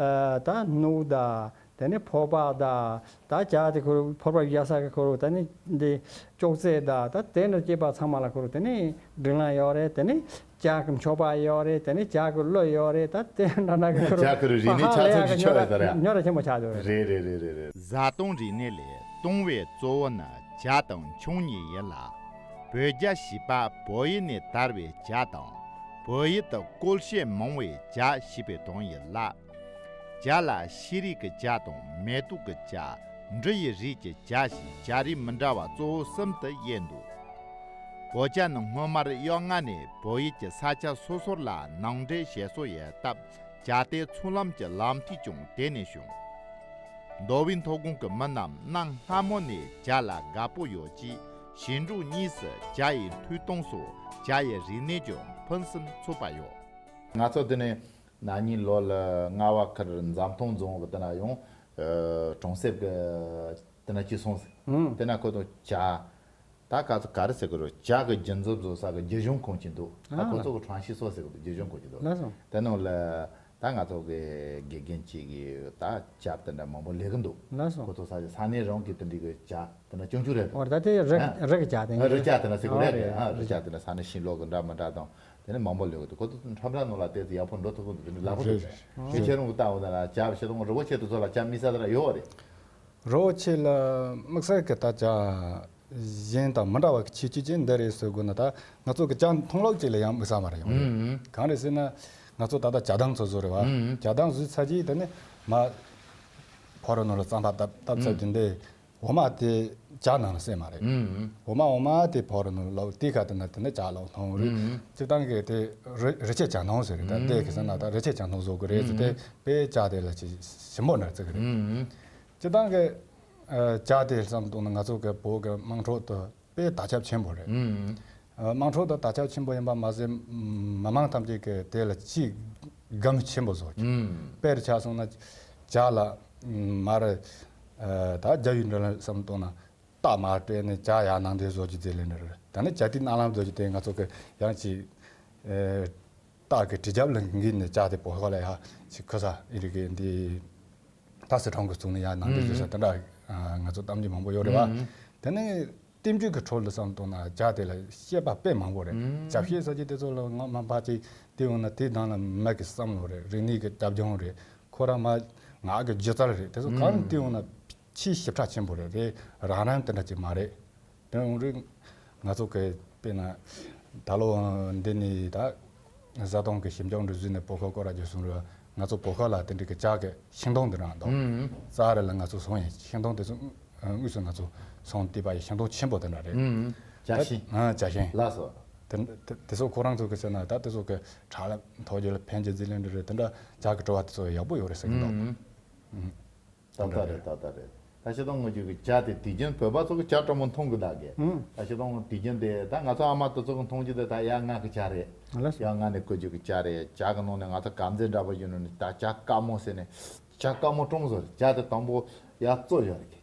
ཨ་ད་སྣུག་དང་དེ་ནས་ཕོར་པ་དང་ད་ཇ་དེ་ཁོ་རུ་ཕོར་པ་བཞག་ས་གི་ཁོ་རུ་དེ་ནས་འདི་ཅོག་ཙེ་དང་ད་དེ་འདྲ་སྐྱེས་པ་ཚང་མ་ལ་ཁོ་རུ་དེ་ནས་སྒྲིག་ལམ་ཡོད་རེད། དེ་ནས་ཇ་གི་མཆོད་པ་ཡོད་རེད། དེ་ནས་ཇ་གི་གླུ་ཡོད་རེད། ད་དེ་འདྲ་འདྲ་གི་ཁོ་རུ་ཇ་གི་རིག་གནས་ཧ་ལས་ཡག་གི་ཆགས་ཚུལ་ཅིག་ཆགས་ཡོད་ས་རེད། ཉོ་ར་ཆེན་པོ་ཆགས་ཡོད་རེད། རེད་རེད་རེད་རེད་རེད། བཟའ་བཏུང་རིག་གནས་ལས་བཏུང་བའི་གཙོ་བོ་ནི་ཇ་དང་ཆང་གཉིས་ཡིན་ལ། བོད་ཇ་ཞེས་པ་བོད་ཡུལ་ནས་དར་བའི་ཇ་དང་། བོད་ཡུལ་དུ་བཀོལ་བྱེད་མང་བའི་ཇ་ཞེས་པའི་དོན་ཡིན་ལ། ཇ་ལ་ཤེས་རིག་གི་ཇ་དང་མེ་ཏོག་གི་ཇ། འབྲུ་ཡི་རིགས་ཀྱི་ཇ་ཞེས་ཇ་རིགས་མི་འདྲ་བ་གཙོ་བོ་གསུམ་དུ་དབྱེ་འདུག་བོད་ཇ་ནི་སྔོན་མར་གཡོ་ལྔ་ནས་བོད་ཡུལ་གྱི་ས་ཆ་སོ་སོར་ལ་ནང་འདྲེན་བྱེད་སྲོལ་ཡོད་སྟབས། ཇ་དེ་ཚོང་ལམ་གྱི་ལམ་ཐིག་ཀྱང་དེ་ནས་བྱུང་། མདོ་དབུས་མཐོ་སྒང་གི་མི་རྣམས་གནའ་སྔ་མོ་ནས་ཇ་ལ་དགའ་པོ་ཡོད་ཅེས་ཞིང་འབྲོག་གཉིས་སུ་ཇ་ཡི་མཐུད་གཏོང་སོགས་ཇ་ཡི་རིག་གནས་ཀྱང་ཕུན་སུམ་ཚོགས་པ་ཡོད། ང་ཚོ་དེ་ནས་ན་ནིང་ལོ་ལ་རྔ་བ་ཁུལ་འཛམ་ཐང་རྫོང་གི་དེ་ན་ཡང་གྲོང་གསེབ་ཀྱི་དེ་ན་སྐྱིད་སོང་ཟེར། དེ་ན་ཁོ་དང་ཇ། ད་ག་ཚོད་ག་རེ་ཟེར་གི་རེད། ཇ་གི་རྒྱུན་འཛིན་བཟོ་ས་གི་རྒྱུ་གཞུང་ཁང་ཅིག་འདུག་ད་ཨ་ཁོ་ཚོ་གི་ཁྲང་ཤི་སོ་ཟེར་གི་འདུག་རྒྱུ་གཞུང་ཁང་ཅིག་འདུག་ལགས་སོ། དེ་ནང་ལ་ད་ང་ཚོ་གི་དགེ་རྒན་གཅིག་གིས་ད་ཇ་དེ་འདྲ་མང་པོ་ལས་གི་འདུག་ལགས་སོ། ཁོ་ཚོ་ས་ས་གནས་རང་གི་དེ་འདྲའི་གི་ཇ་དེ་འདྲ་སྐྱོང་རྒྱུ་རེད་དོ། འོ་ད་དེ་རི་ཨ་རི་གི་ཇ་དེ་ཨ་རི་ཇ་དེ་འདྲ་ཟེར་གི་རེད། ཨ་རི་ཨ་རི་ཇ་དེ་འདྲ་ས་གནས་ཤིང་ལོ་གི་འདྲ་མི་འདྲ་དང་དེ་ནས་མང་པོ་ལས་གི་འདུག་ཁོ་ཚོ་ཁྲོམ་ར་ནང་ལ་བལྟས་ཚེ་ཡག་པོ་འགྲོ་ཐུབ་གི་འདུག་དེ་འདྲ་ལག་པ་འདུག་ཞེ་ཆེ་རུང་གི་ལྟ་འོ་ན་ལ་ཇ་ཞེ་དྲུང་རི་བོ་ཆེ་དེ་ཚོ་ལ་ཇ་དམིགས་ས་དེ་འདྲ་ཡོད་རེད། རི་བོ་ཆེ་ལ་དམིགས་བསལ་གྱི་ད་ཇ་གཞན་དང་མི་འདྲ་བ་གི་ཁྱད་ཆོས་ཅན་འདི་རེད་ཟེར་དགོས་ན། ད་ང་ཚོ་གི་ཇ་འཐུང་ལོག་ཅིག་ལ་ཡང་དམིགས་བསལ་མ་རེད་ཡོང་རེད། ཨུམ། གང་རེད་ཟེར་ན་ང་ཚོ་ད་ལྟ་ཇ་དང་ཚོ་བཟོ་རེད་བ། ཨུམ། ཇ་དང་བཟོས་ཚར་རྗེས་དེ་ནས་མ་ཕོ་རོ་ནོར་ལ་རྩམ་པ་བཏབ་བཏབ་ཚར་རྗེས་འདི་འོ་མ་དེ་ཇ་ནང་ལ་བསྲེས་མ་རེད། ཨུམ། འོ་མ་འོ་མ་དེ་ཕོ་རོ་ནོར་ལ་དེ་ག་དེ་ན་དེ་ནས་ཇ་ལོག་འཐུང་རེད། ཨུམ། སྤྱིར་བཏང་གི་དེ་རི་རི་ཆད་ཇ་འཐུང་ཟེར་རེད། ད་དེ་གི་ཟེར་ན་ད་རི་ཆད་ཇ་འཐུང་བཟོ་དགོས་རེད་ཟེར། དེ་དཔེ་ཇ་དེ་ལ་ཅིག་ཞིམ་པོ་འདྲ་བརྩི་གི་རེད། ཨུམ། སྤྱིར་བཏང་གི་ཨ་ཇ་དེ་བསམ་བློ་གཏོང་ན་ང་ཚོ་གི་བོད་ཀྱི་དམངས་ཁྲོད་དུ་དཔེ་དར་ཁྱབ་ཆེན་པོ་རེད། ཨུམ། ཨ་དམངས་ཁྲོད་དུ་དར་ཁྱབ་ཆེན་པོ་ཡིན་པ་མ་ཟད་མི་མང་ཐམས་ཅད་ཀྱིས་དེ་ལ་ཅིག་དགའ་མོས་ཆེན་པོ་བཟོ་གི། ཨུམ། དཔེར་ཆ་སོང་ན་ཇ་ལ་མར་ཨ་ད་རྒྱ་ཡུལ་འདྲ་ལ་བསམ་བློ་གཏོང་ན་རྟ་མར་སྤྲད་ནས་ཇ་ཡར་ནང་དེ་བཟོ་རྒྱུ་དེ་ལས་འདྲ་རེད། ད་ནི་ཇ་དེ་རྣ་ལམ་བཟོ་རྒྱུ་དེ་ང་ཚོ་གི་ཡང་ཅིག་ཨ་རྟ་གི་གྲི་རྒྱབ་ལ་འགུལ་ནས་ཇ་དེ་བོད་ཁ་ལ་ཡ་ཅིག་ཁུ་ས་ཨི་རི་གི་འདི་ད་སི་ཁྲོན་གི་ཚུགས་ནས་ཡ་ནང་འདྲེན་བཟོས་ས་དེ་འདྲ་ང་ཚོ་གཏམ་རྒྱུད་མང་པོ་ཡོད་རེད་བ། དེ་ནས་བསྟན་བཅོས་ཀྱི་ཁྲོད་ལ་བསམ་བློ་གཏོང་ན་ཇ་དེ་ལ་བཤད་པ་དཔེ་མང་པོ་རེད། ཇ་བཤད་ཟེར་གྱི་དེ་ཚོ་ལ་ང་མ་ཕལ་ཆེར་བལྟས་ཡོང་ན་དེ་ནང་ལ་མི་གི་བསམ་བློ་རེད། རིག་གནས་ཀྱི་རྒྱབ་ལྗོངས་རེད། ཁོ་རང་མ་ངག་གི་སྒྱུ་རྩལ་རེད། དེ་ཚོ་གང་བལྟས་ཡོང་ན་ཆེས་ཞིབ་ཕྲ་ཆེན་པོ་རེད། དེ་རང་རང་དེ་འདྲ་ཅིག་མ་རེད། དེ་ཡང་རིག་ང་ཚོ་གི་དཔེར་ན་ད་ལོ་འདི་ནས་ད་བཟའ་བཏུང་གི་ཞིབ་འཇུག་འདྲ་བཟོས་ནས་བོད་ཁ་སྐོར་ར་རྒྱུ་གསུང་ར་ ང་ཚོ་བོད་ཁ་ལ་དེ་འདྲ་གི་ཇ་གི་ཤིང་སྡོང་དེ་འདྲ་འདུག་ཨུམ། རྩ་ར་ལ་ང་ཚོ་བཟུང་ཡིན། ཤིང་སྡོང་དེ་ཚོ་དངོས་སུ་ང་ཚོ་བཟུང་བལྟས་པ་ཡིན། ཤིང་སྡོང་ཆེན་པོ་དེ་འདྲ་རེད། ཨུམ། ཇ་ཤིང་། ཨ། ཇ་ཤིང་། ལགས་སོ། དེ་དེ་དེ་ཚོ་ཁོ་རང་ཚོ་གི་ཟེར་ན་ད་དེ་ཚོ་གི་ཁྲག་ལ་ཐོག་རྒྱུ་ལ་ཕན་གྱི་རྫས་ལོན་འདྲ་རེད། དེ་འདྲ་ཇ་གི་བྲོ་བ་དེ་ཚོ་ཡག་པོ་ཡོད་རེད་ཟེར་གི་འདུག་ཨུམ། ཨུམ། ཏག་ཏག་རེད། ཏག་ཏག་རེད། ད་སྤྱིར་བཏང་ངོས་བརྒྱུད་ཀྱི་ཇ་དེ་དུས་རྒྱུན་བོད་པ་ཚོ་གི་ཇ་དྲོན་མོ་འཐུང་གི་འདུག་གས། ཨང་། ད་སྤྱིར་བཏང་དུས་རྒྱུན་དེ་ད་ང་ཚོ་ཨ་མ་དེ་ཚོ་གི་འཐུང་རྒྱུ་དེ་ད་ཡ་ང་གི་ཇ་རེད། ལགས་སོ། ཡ་ང་ནས་བསྐོལ་རྒྱུ་གི་ཇ་རེད། ཇ་གི་ནང་ནས་ང་ཚོ་གབ་རྫས་འདྲ་པོ་ཡོད་ནོ་ནས་ད་ཇ་དཀར་མོ་ཟེར་ནས་ཇ་དཀར་མོ་བཀྲོངས་བཟོ་རེད། ཇ་དེ་དང་པོ་ཡ་བཙོ་ཡོད་རེད་གས།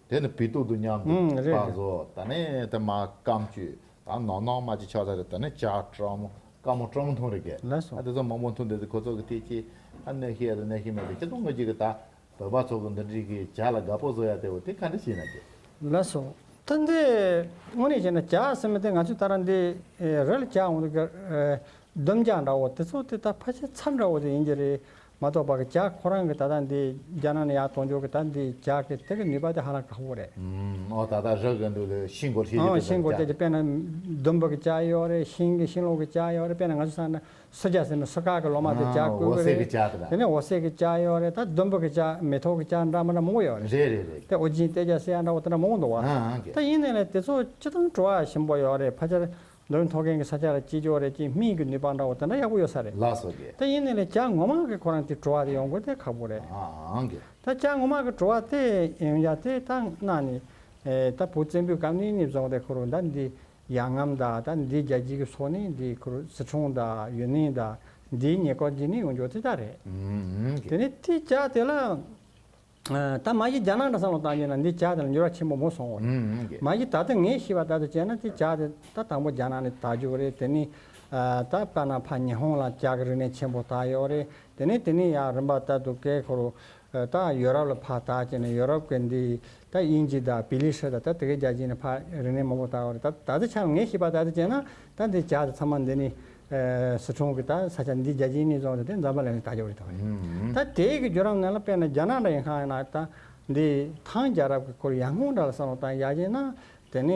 དེ་ནས་བི་ཏུ་དུ་མཉམ་དུ་ཨང་། རེད་པ་རེད། བཟོ། ད་ནས་དེ་མ་སྐམ་བཅུག་ད་ནང་ནང་མ་ཅིག་ཆགས་ཚར་རེད། ད་ནས་ཇ་དྲོན་མོ་དཀར་མོ་བཀྲོངས་འཐུང་རེད་གས། ལགས་སོ། ཨ་དེ་ཚོ་མང་པོ་འཐུང་དེ་ཚོ་ཁོ་ཚོ་གི་དེ་ཅི་ཨ་གནོད་ཤེས་རེད། གནོད་ཤེས་མེད་དེ་སྤྱིར་བཏང་ངོས་བརྒྱུད་ཀྱི་ད། བོད་པ་ཚོ་གི་འདི་འདྲའི་གི་ཇ་ལ་དགའ་པོ་བཟོ་ཡ་དེ་འོ་དེ་ག་འདྲ་ཞིག་ཡིན་ན་གི། ལགས་སོ། ད་འདི་དངོས་གནས་བྱས་ན་ཇ་ཟེར་མི་དེ་ང་ཚོས་ད་རང་འདི་རི་ལ་ཇ་འོང་དུས་ཀྱི་ལྡུམ་ཇ་འདྲ་བོ་དེ་ཚོ་དེ་ད་ཕལ་ཆེར་ཚྭ་འདྲ་བོ་དེ་ཡིན་གྱི་རེད་མ་གཏོགས་པ་གི་ཇ་ཁོ་རང་གི་ད་ལྟ་འདི་རྒྱ་ནག་ནས་ཡར་གཏོང་རྒྱུ་གི་ད་འདི་ཇ་གི་དེ་གི་ནུས་པ་དེ་ཧ་ལམ་ཁག་པོ་རེད། ཨུམ། ཨོ་ད་ལྟ་རི་གི་འདུག་ལ་ཤིང་སྒོར་ཤིང་ཨང་། གི་ཤིང་སྒོར་ཇ་དེ་དཔེར་ན་ལྡུམ་བུ་གི་ཇ་ཡོད་རེད། ཤིང་གི་ཤིང་ལོག་གི་ཇ་ཡོད་རེད། དཔེར་ན་ང་ཚོ་ས་ན། སུ་ཇ་ཟེར་ན་སུ་ཀ་གི་ལོ་མ་དེ་ཇ། ཨ་བཀོལ་འོ་གི་སེ་རེད། གི་ཇ་དེ་ལ། དེ་ནས་འོ་སེ་གི་ཇ་ཡོད་རེད། ད་ལྡུམ་བུ་གི་ཇ། མེ་ཏོག་གི་ཇ་འདྲ་མི་འདྲ་མང་པོ་ཡོད་རེད། རེད་རེད་རེད། དེ་ཨོ་རྒྱན་ཏེ་ཇ་ཟེར་ཡ་འདྲ་བོ་དེ་འདྲ་མང་པོ་འདུག་བ། ཨ་ཨ་གི། ད་ཡིན་ནའི་ལས་དེ་ཚོ་སྤྱིར་བཏང་བྲོ་བ་ཞིམ་པོ་ཡོད་རེད། ཕལ་ཆེར་མདོ་དབུས་མཐོ་སྒང་གི་ས་ཆ་ལ་སྐྱེ་རྒྱུ་རེད། ཅིག་སྨན་གི་ནུས་པ་འདྲ་བོ་དེ་འདྲ་ཡག་པོ་ཡོད་ས་རེད། ལགས་སོ་གི། ད་ཡིན་ནའི་ལས་ཇ་ངོ་མ་གི་ཁོ་རང་དེ་བྲོ་བ་དེ་ཡོང་དགོས་དེ་ཁག་པོ་རེད། ཨ་ཨ་གི། ད་ཇ་ངོ་མ་གི་བྲོ་བ་དེ་ཡོང་ཡ་དེ་ད་གནའ་ནས་ད་བོད་བཙན་པོའི་སྐབས་ནས་ནས་བཟུང་སྟེ་ཁོ་རང་ད་འདི། ཡ་ངམ་དང་ད་འདི་རྒྱལ་སྤྱི་གི་ཕྱོགས་ནས་འདི་ཁུར་སི་ཁྲོན་དང་ཡུན་ནན་དང་འདིའི་ཉེ་འཁོར་གྱི་ནི་ཡོང་རྒྱུ་དེ་ལྟར་རེད། ཨུམ། དེ་ནས་དེ་ཇ་དེ་ལ་ད་མ་གཞི་རྒྱ་ནག་འདྲ་བསམ་བློ་བཏང་རྒྱུ་ན་འདི་ཇ་དེ་ལ་འགྱུར་བ་ཆེན་པོ་མོ་སོང་བ་རེད། ཨུམ། མ་གཞི་ད་ལྟ་ངས་ཤེས་པ་ལྟར་དུ་བྱས་ན་དེ་ཇ་དེ་ད་དང་པོ་རྒྱ་ནག་ནས་དར་རྒྱུ་རེད། དེ་ནས་ད་དཔེར་ན་ཕ་ཉི་ཧོང་ལ་ཇ་གི་རིག་གནས་ཆེན་པོ་དར་ཡོད་རེད། དེ་ནས་དེ་ནས་ཡང་རིམ་པ་ལྟར་དུ་སྐད་ཁོ་རུ། ད་ཡོ་རོབ་ལ་ཕར་དར་བྱས་ནས་ཡོ་རོབ་ཀྱི་འདི་ད་དབྱིན་ཇི་དང་བི་ལི་ཧྲི་དང་ད་དེ་གའི་རྒྱལ་སྤྱི་ནས་ཕར་རིག་གནས་མང་པོ་དར་བ་རེད། ད་ད་ལྟ་ཆ་ངས་ཤེས་པ་ལྟར་དུ་བྱས་ན་ད་འདི་ཇ་དེ་ཚང་མ་འདི་ནི་སི་ཁྲོན་གྱི་ད་ས་ཆ་འདི་རྒྱལ་སྤྱི་ནས་བཟུང་སྟེ་དེ་འཛམ་བུ་གླིང་ནས་དར་རྒྱུ་རེད་དོ། ད་དེ་གི་བརྒྱུད་རིམ་ནང་ལ་དཔེར་ན་རྒྱ་ནག་འདྲ་ཡིན་ཁ་ཡིན་ན་ད་འདི་ཐང་རྒྱལ་རབས་ཀྱི་ཁོར་ཡར་སྔོན་འདྲ་ལ་བསམ་བློ་བཏང་ཡག་ཡིན་ན། དེ་ནས་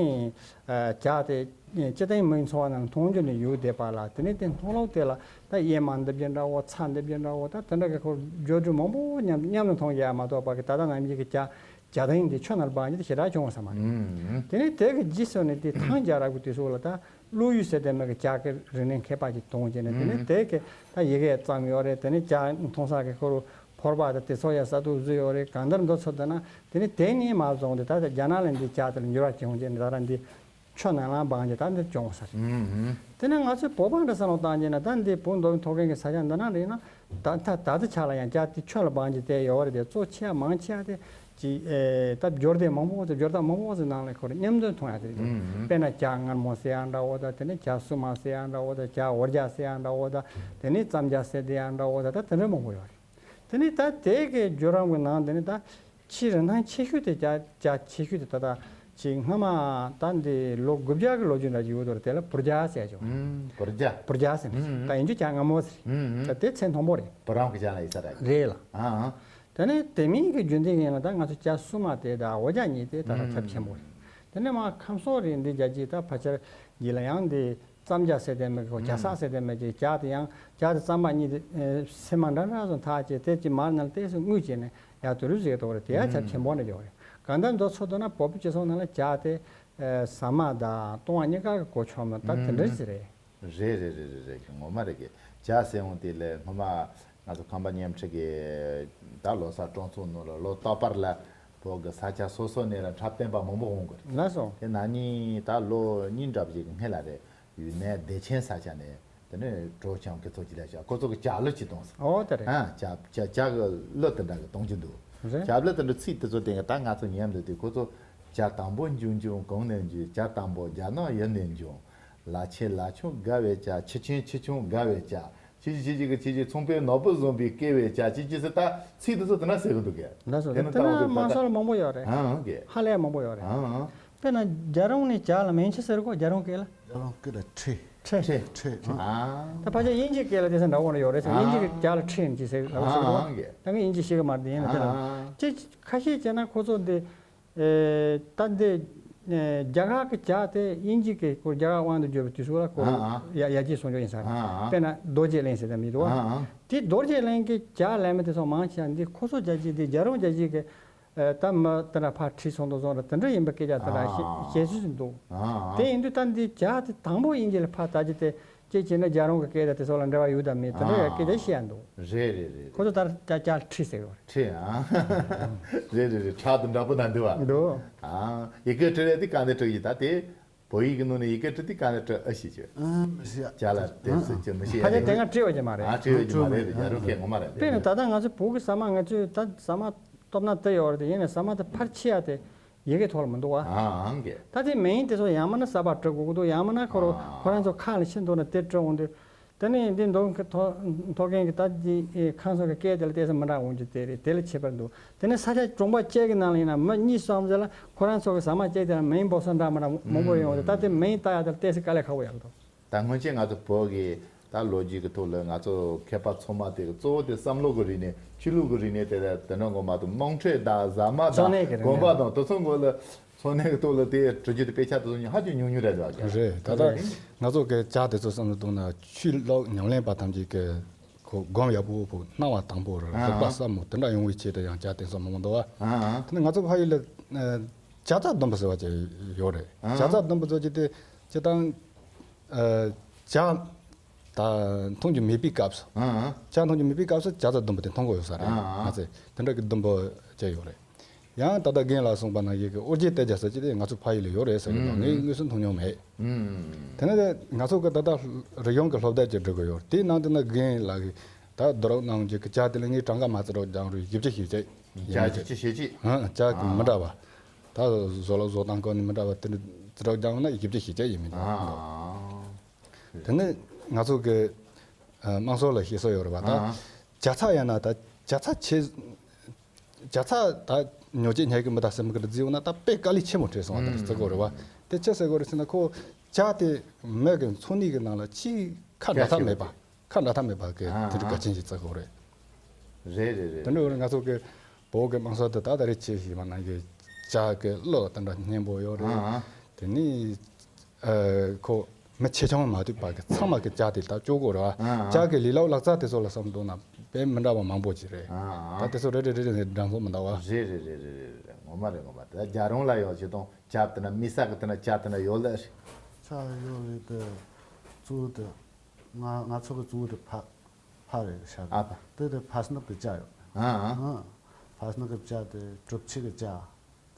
ཇ་དེ་སྤྱིར་བཏང་མིའི་འཚོ་བ་ནང་མཐོང་རྒྱུ་ནས་ཡོད་བསྡད་པ་ལ། དེ་ནས་དེ་མཐོང་ལུགས་དེ་ལ་ད་གཡེར་མ་འདེབས་རྒྱུ་འདྲ་བོ། ཚྭ་འདེབས་རྒྱུ་འདྲ་བོ། ད་དེ་འདྲ་གི་ཁོ་བརྗོད་འདྲ་མང་པོ་མཉམ་མཉམ་དུ་མཐོང་ཡ་མ་གཏོགས་པ་གི་ད་ལྟ་ནམ་རྒྱུན་གྱི་ཇ་ཇ་དང་དེ་ཆུ་ནང་སྦང་རྒྱུ་དེ་ཞེ་དྲག་བྱུང་བ་ས་མ་རེད། དེ་ནས་དེ་གི་རྗེས་སུ་ནས་དེ་ཐང་རྒྱལ་རབས་ཀྱི་དུས་སུ་ལ་ད་ཀླུ་ཡུལ་ཟེར་དེ་མི་གི་ཇ་གི་རིག་གནས་མཁས་པ་ཅིག་མཐོང་བྱས་ནས། དེ་ནས་དེ་གི་ད་ཡི་གེ་བརྩམས་ཡོད་རེད། དེ་ནས་ཇ་འཐུང་ས་གི་ཁོ་རུ་ཕོར་པ་དང་དེ་ཚོ་ཡ་གསར་དུ་བཟོས་ཡོད་རེད། གང་ལྟར་འདི་ཚོ་དེ་ན་དེ་ནས་དེ་ནས་མ་བཟུང་སྟེ་ད་ལྟ་རྒྱ་ནག་ལ་འདི་ཇ་དེ་ལ་འགྱུར་བ་བྱུང་བྱས་ནས་ད་ར་འདི། ཆུ་ནང་ལ་སྦང་རྒྱུ་ད་འདི་བྱུང་ས་རེད། ཨུམ། དེ་ནས་ང་ཚོའི་བོད་པ་འདྲ་བསམ་བློ་བཏང་རྒྱུ་ན་ད་འདི་བོད་མདོ་དབུས་མཐོ་སྒང་གི་ས་ཆ་འདི་ན་རེད་ན། ད་ད་ད་ལྟའི་ཆ་ལ་ཡང་ཇ་དེ་ཆུ་ལ་སྦང་རྒྱུ་དེ་ཡོད་རེད་དེ། གཙོ་ཆེ་བ་མང་ཆེ་བ་དེ་ཅི་ཨེ་ད་སྦྱོར་སྡེ་མང་པོ་ཟེར། སྦྱོར་རྟགས་མང་པོ་ཟེར་ནང་ལ་ཁོ་རེ་མཉམ་དུ་མཐོང་ཡ་དེ་རེད། ཨུམ། དཔེར་ན་ཇ་མངར་མོ་ཟེར་ཡ་འདྲ་བོ་དང་། དེ་ནས་ཇ་སུ་མ་ཟེར་ཡ་འདྲ་བོ་དང་། ཇ་འོར་ཇ་ཟེར་ཡ་འདྲ་བོ་དང་། དེ་ནས་རྩམ་ཇ་ཟེར་དེ་ཡ་འདྲ་བོ་དང་། ད་དེ་འདྲ་མང་པོ་ཡོད་རེད། དེ་ནས་ད་དེ་གའི་བརྒྱུད་རིམ་གྱི་ནང་དེ་ནས་ད་ཆེས་རིན་ཐང་ཆེ་ཤོས་དེ་ཇ་ཇ་ཆེ་ཤོས་དེ་ད་ལྟ་ཅིག་སྔ་མ་ད་འདི་ལོ་དགུ་བརྒྱ་གི་ལོ་རྒྱུས་འདྲ་ཅིག་ཡོད་དོ་རེད། དེ་ལ་བུར་ཇ་ཟེར་ཅིག་ཨུམ། བུར་ཇ། བུར་ཇ་ཟེར་ནས། ཨུམ། ད་ཡིན་རྒྱུ་ཇ་མངར་མོ་ཟེར། ཨུམ། ད་དེ་ཚད་མཐོན་པོ་རེད། བུ་རམ་གྱི་ཇ་ལ་ཡིན་ས་རེད། རེད་ལ། ཨ་ཨ། དེ་ནས་དེ་མིན་གྱི་རྒྱུན་ལྡན་ཡིན་ན་ད་ང་ཚོ་ཇ་སུ་མ་དེ་དང་འོར་ཇ་གཉིས་དེ་ད་ལྟ་ཁྱབ་ཆེན་པོ་རེད། དེ་ནས་མ་ཁམས་སོག་རེད། འདི་རྒྱ་ཆེ་ད་ཕལ་ཆེར་ཡིན་ལ་ཡང་འདི། རྩམ་ཇ་ཟེར་དེ་མེད་ཀྱི། ཇ་སག་ཟེར་དེ་མེད་ཀྱི། ཇ་དེ་ཡང་ཇ་དེ་རྩམ་པ་གཉིས་དེ་སེམས་མ་འདྲ་འདྲ་བཟོ་འཐག་བྱས་དེ་ཅི་མར་ནང་ལ་ཏོག་ཙམ་བརྔོས་བྱས་ནས་ཡར་དུ་རུ་ཟེར་གྱི་འདུག་རེད། དེ་ཡང་ཆ་ཆེན་པོ་འདྲ་ཡོད་རེད། གང་ལྟར་མདོ་ཚོ་དོན་ན་བོད་པའི་སྤྱི་ཚོགས་ནང་ལ་ཇ་དེ་ཟ་མ་དང་བཏུང་བ་གཉིས་ཀ་གི་གོ་ཆོད་མོད་ད་དེ་འདྲ་ཟེར་རེད། རེད་རེད་རེད་རེད་རེད། ངོ་མ་རེད་གི། ཇ་ཟེར་འོང་དེ་ལས་སྔོན་མ་ང་ཚོ་ཁམས་པ་མཉམ་འཁྲིད་ཀྱི་ད་ལོ་གསར་སྤྲོ་ཚོགས་ནང་ལ་ལོ་རྟག་པར་ལ་བོད་ཀྱི་ས་ཆ་སོ་སོ་ནས་ལ་འཁྲབ་སྟོན་པ་མང་པོ་འོང་གི་རེད། ལགས་སོ། དེ་ན་ནིང་ད་ལོ་གཉིས་འདྲ་པོ་ཞིག་གི་སྔོན་ལ་རེད། ཡུན་ནན་བདེ་ཆེན་ས་ཆ་ནས་དེ་ནས་གྲོ་ཆང་གི་ཚོ་ཅི་ལ་བྱ། ཁོ་ཚོ་གི་ཇ་གླུ་ཅིག་གཏོང་སོང་། ཨོ་དེ་རེད། ཨ་ཇ་ཇ་ཇ་གི་གླུ་དེ་འདྲ་གི་གཏོང་རྒྱུ་འདུག་རེད། ཇ་གླུ་དེ་འདྲ་ཚིག་དེ་ཚོ་དེ་ད་ང་ཚོ་ཉན་འདུག་དུས་ཁོ་ཚོ། ཇ་དང་པོ་འབྱུང་འབྱུང་གང་ནས་འབྱུང་། ཇ་དང་པོ་རྒྱ་ནག་ཡུལ་ནས་འབྱུང་། ལ་ཆེ་ལ་ཆུང་དགའ་བའི་ཇ། ཆེ་ཆུང་ཆེ་ཆུང་དགའ་བའི་ཇ། ཆེ་ཆེ་ཆེ་ཆེ་གི་ཆེ་ཆེ་ཚོང་པའི་ནོར་བུ་བཟུམ་པའི་སྐྱེ་བའི་ཇ། ཅི་ཅི་ཟེར་ད་ཚིག་དེ་ཚོ་དེ་འདྲ་ཟེར་གི་འདུག་གས། ལགས་སོ། དེ་ནི་དེ་ལྟ་བུ་ན་དེ་མང་ད་ས་ལ་མང་པོ་ཡོད་རེད། ཨང་གས། ཧ་ལས་མང་པོ་ཡོད་རེད། ཨང་ཨང་། དཔེར་ན་རྒྱ་རོང་ནས་ཇ་ལ་མིང་ཅི་ཟེར་གོ། རྒྱ་རོང་སྐད་ལ། རྒྱ་རོང་སྐད་ལ་ཁྲེ། ཁྲེ། ཁྲེ། ཁྲེ། ཨ། ད་ཕལ་ཆེར་དབྱིན་ཇིའི་སྐད་ལ་དེ་ཚོ་འདྲ་བོ་འདྲ་ཡོད་རེད་ཟེར། ཨ། དབྱིན་ཇི་གི་ཇ་ལ་ཁྲེ་ཅིག་ཟེར་ལབ་ཟེར་གོ། ཨ་གས། ད་ངས་དབྱིན་ཇི་ཤེས་གི་མ་རེད། དེ་ཡིན་ན་དེ་ལ། ཨ། ཅི་ཁ་ཤས་བྱས་ན་ཁོ་ཚོ་འདི། ཨེ། ད་འདི། རྒྱ་གར་གྱི་ཇ་དེ་དབྱིན་ཇི་གི་ཁོ་རྒྱ་གར་དབང་དུ་བསྒྱུར་བའི་དུས་སུ་ལ་ཁོ་ཨ་ཨ། ཡ་ཡ་གྱལ་སྲུང་སྐྱོབ་ཡིན་ས་རེད། ཨ་ཨ། དཔེར་ན་རྡོ་རྗེ་གླིང་ཟེར་དེ་མི་འདུག་ཨ། ཨ་ཨ། དེ་རྡོ་རྗེ་གླིང་གི་ཇ་ལེན་མི་དེ་ཚོ་མང་ཆེ་བ་འདི་ཁོ་ཚོ་རྒྱལ་སྤྱི་འདི་རྒྱལ་རོང་རྒྱལ་སྤྱི་གི་ད་མི་དེ་འདྲ་ཕར་ཁྲིད་སོང་དུ་སོང་ར་དེ་འདྲ་ཡིན་པ་སྐད་ཆ་དེ་འདྲ་ཨ་བཤད་ཨ། བཤད་སྲོལ་ཞིག་འདུག་ཨ་ཨ། དེ་ཡིན་དུས་ད་འདི་ཇ་དེ་དང་པོ་དབྱིན་ཇི་ལ་ཕར་ད་ཅི་དེ། ཅེས་བྱས་ན་རྒྱལ་རོང་གི་སྐད་དང་དེ་ཚོ་ལ་འབྲེལ་བ་ཡོད་དམ་མེད་དེ་འདྲ་ཡང་སྐད་ཆ་བཤད་ཡ་འདུག་རེད་རེད་རེད། ཁོ་ཚོ་ལྟར་ཀྱ་ཀྱ་ཁྲི་ཟེར་བ་རེད། ཁྲི་ཨ། རེད་རེད་རེད། ཁྲག་དང་འདྲ་པོ་ན་འདུག་བ། འདུག་ཨ། ཡི་གེ་འབྲི་རེད་དེ་ག་ནས་འབྲི་ཡི་ད་དེ། བོད་ཡིག་གི་ནང་ནས་ཡི་གེ་འབྲི་དེ་ག་ནས་འབྲི་ཨ་ཤེས་ཀྱི། ཨ་མི་ཤེས་ཡ། ཅ་ལག་དེ་ཚོ་ཅི་མི་ཤེས་ཡ་ཕ་ཆ་རེད། དེ་སྔ་བྲིས་པ་ཅི་མ་རེད། ཨ་བྲིས་པ་ཅི་མ་རེད། རྒྱལ་རོང་སྐད་ངོ་མ་རེད། དཔེར་ན་ད་ལྟ་ང་ཚོ་བོད་ཀྱི་ཟ་མ་ང་ཚོས་ད་ཟ་མ་སྟོབས་ན་དེ་ཡོད་རེད་དེ་ཡིན་ནའི་ཟ་མ་དེ་ཕར་ཕྱི་ཡ་དེ། ཡི་གེ་ཐོག་ལ་མི་འདུག་བ། ཨང་གེ། ད་དེ་མིང་དེ་ཚོ་ཡང་མིན་ན་གསར་པ་འབྲི་དགོས་ཀྱི་འདུག་ཡང་མིན་ན་ཁོ་རང་ཨ། ཁོ་རང་ཚོ་ཁ་ལ་ཕྱིན་འདུག་ན་དེ་འབྲི་འོང་དུས། དེ་ནས་འདི་མདོ་ཁ་ཐོ་ཐོ་རྒན་གྱི་ད་འདི་ཁང་ཚོ་གི་སྐད་དེ་ལ་བལྟས་ས་མི་འདྲ་འོང་རྒྱུ་དེ་རེད། དེ་ལ་ཁྱད་པར་འདུག་དེ་ནས་ས་ཆ་གྲོང་པ་གཅིག་གི་ནང་ལ་ཡིན་ན་མི་གཉིས་གསུམ་ཟེར་ལ་ཁོ་རང་ཚོ་གི་ཟ་མ་གཅིག་དེ་ལ་མིང་འབོད་ས་འདྲ་མི་འདྲ་མང་པོ་ཡོང་དུས་ད་དེ་མིང་བཏགས་ཡ་དེ་ལ་བལྟས་ས་དཀའ་ལས་ཁག་པོ་ཡོང་གི་འདུག་ད་སྔོན་ཆད་ང་ཚོ་བོད་ཀྱི་ད་ལོ་རྒྱུས་ཀྱི་ཐོག་ལ་ང་ཚོ་མཁས་པ་ཚང་མ་དེ་གི་གཙོ་བོ་དེ་བསམ་བློ་གི་རིག་གནས་ཆོས་ལུགས་ཀྱི་རིག་གནས་དེ་ལ་དེ་འདྲ་ངོ་མ་དང་དམངས་ཁྲོད་དང་ཟ་མ་འཚོ་གནས་ཀྱི་དང་རིག་གོམ་པ་གནས་དང་དེ་ཚོ་ངོ་ལ་འཚོ་གནས་ཀྱི་ཐོག་ལ་དེ་གྲུབ་རྒྱུ་དེ་དཔེ་ཆ་དེ་ཚོ་ཉིད་ཧ་ཅང་ཉུང་ཉུང་རེད་འདུག་ག་རེད། ད་ལྟ་རེད། ང་ཚོ་གི་ཇ་དེ་ཚོ་བསམ་བློ་གཏོང་ན་ཆོས་ལུགས་ཉམས་ལེན་པ་ཐམས་ཅད་ཀྱི་ཁོ་སྒོམ་ཡག་པོ་ཕོ་སྣང་བ་དང་པོ་རེད། ཨ་རིག་པ་ཨ། ཟབ་མོ་དེ་འདྲ་ཡོང་བའི་ཆེད་དུ་ཡང་ཇ་དེ་ཚོ་མང་པོ་འདུག་ག་ཨ་ཨ། དེ་ནས་ང་ཚོ་ཕ་ཡུལ་ལ་ཇ་རྩ་ལྡུམ་པ་ཟེར་བ་ཅིག་ཡོད་རེད། ཨ་ཨ། ཇ་རྩ་ལྡུམ་པ་ཚོ་ཅི་སྟེ་སྤྱིར་བཏང་། ཨ། ཇ་ད་འཐུང་རྒྱུ་མེད་པའི་སྐབས་སུ། ཨ་ཨ། ཇ་འཐུང་རྒྱུ་མེད་པའི་སྐབས་སུ་ཇ་རྩ་ལྡུམ་པ་དེ་འཐུང་གི་ཡོད་ས་རེད། ཨ་ཨ། ང་ཚོས་དེ་འདྲ་གི་ལྡུམ་པ་ཅིག་ཡོད་རེད། ཡང་ད་ལྟ་རྒན་ལགས་གསུངས་པ་ནང་བཞིན་གི་ཨོ་རྒྱན་གཏད་རྒྱ་ཟེར་གྱི་དེ་ང་ཚོ་ཕ་ཡུལ་ལ་ཡོད་རེད་ཟེར་གི་འདུག་ཨུམ། ངས་དངོས་སུ་འཐུང་མྱོང་མེད། ཨུམ། དེ་ནས་ང་ཚོ་གི་ད་ལྟ་རིག་གཞུང་གི་སློབ་དེབ་ཅིག་འབྲི་གི་ཡོད། དེའི་ནང་དུ་ན་རྒན་ལགས་ཀྱིས་ད་བསྡུ་རུབ་གནང་རྒྱུ་གི་ཇ་དེ་ལ་ངས་གྲངས་ཀ་མ་བརྩི་རོགས་སྦྱང་རོགས་བཞི་བཅུ་ཞེ་གཅིག་ཇ་བཞི་བཅུ་ཞེ་གཅིག་ཨ། ཇ་གི་མི་འདྲ་བ། ད་བཟོ་ལ་བཟོ་སྟངས་གོ་ནས་མི་འདྲ་བ་དེ་འདྲ་བརྩི་རོགས་སྦྱང་ན་བཞི་བཅུ་ཞེ་གཅིག་ཡིན་མི་འདྲ། ཨ། དེ་ནས་ང་ཚོ་གི་ཨ་དམངས་སྲོལ་ལ་བཤད་སྲོལ་ཡོད་རེད་བ་ད། ཨ། ཇ་ཚ་ཡང་ན་ད་ཇ་ཚ་ཆེ། ཇ་ཚ་ད་ཉོ་ཆེད་ཉལ་གི་མི་ད་སེམས་གི་རྫི་ཡོང་ན་ད་དཔེ་དཀའ་ལས་ཆེན་མོ་འཕྲད་སོང་བ་དེ་རེད་བརྩི་དགོས་རེད་བ། དེ་ཅི་ཟེར་དགོས་རེད་ཟེར་ན་ཁོ་ཇ་དེ་མི་གི་འཚོ་གནས་གི་ནང་ལ་ཆེས་ཁ་འདྲ་ཐབས་མེད་པ། ཁ་འདྲ་ཐབས་མེད་པ་གི་ཨ་དེ་འདྲ་གལ་ཆེན་ཞིག་བརྩི་དགོས་རེད། རེད་རེད་རེད། དེ་འདྲ་ཡོད་རེད། ང་ཚོ་གི་བོད་གི་དམངས་སྲོལ་དེ་ད་ད་རེས་ཆེ་ཞིག་མ་ནང་གི་ཇ་གི་གླུ་དེ་འདྲ་སྙན་པོ་ཡོད་རེད། ཨ་དེ་ནི། ཨ་ཁོ་མི་ཆེ་ཆུང་མ་ཐུག་པ་གི་ཚང་མ་གི་ཇ་དེ་ད་སྤྱོད་དགོས་རེད་བ། ཨ་ཨ། ཇ་གི་ལས་སླ་པོ་ལག་རྩལ་དེ་ཚོ་ལ་བསམ་བློ་གཏོང་ན་དཔེ་མི་འདྲ་བ་མང་པོ་ཅིག་རེད། ཨ་ཨ། ད་དེ་ཚོ་རེ་རེ་རེ་རེ་འགྲམ་ཚོ་མི་འདྲ་བ། རེད་རེད་རེད་རེད་རེད། ངོ་མ་རེད་ངོ་མ་རེད། ད་རྒྱ་རོང་ལ་ཡོད་ཅེ་དང་ཇ་དེ་ན་མི་ས་གི་དེ་ན་ཇ་དེ་ན་ཡོད་ལ། ཇ་ཡོད་རེད་དེ། གཙོ་བོ་དེ་ང་ང་ཚོ་གི་གཙོ་བོ་དེ་ཕ་ཕ་རེད་ཤག་ཨ་ཕ། དེ་དེ་ཕ་སྣབས་གི་ཇ་ཡོད། ཨ་ཨ། ཨ་ཕ་སྣབས་གི་ཇ་དེ་གྲུབ་ཆེ་གི་ཇ།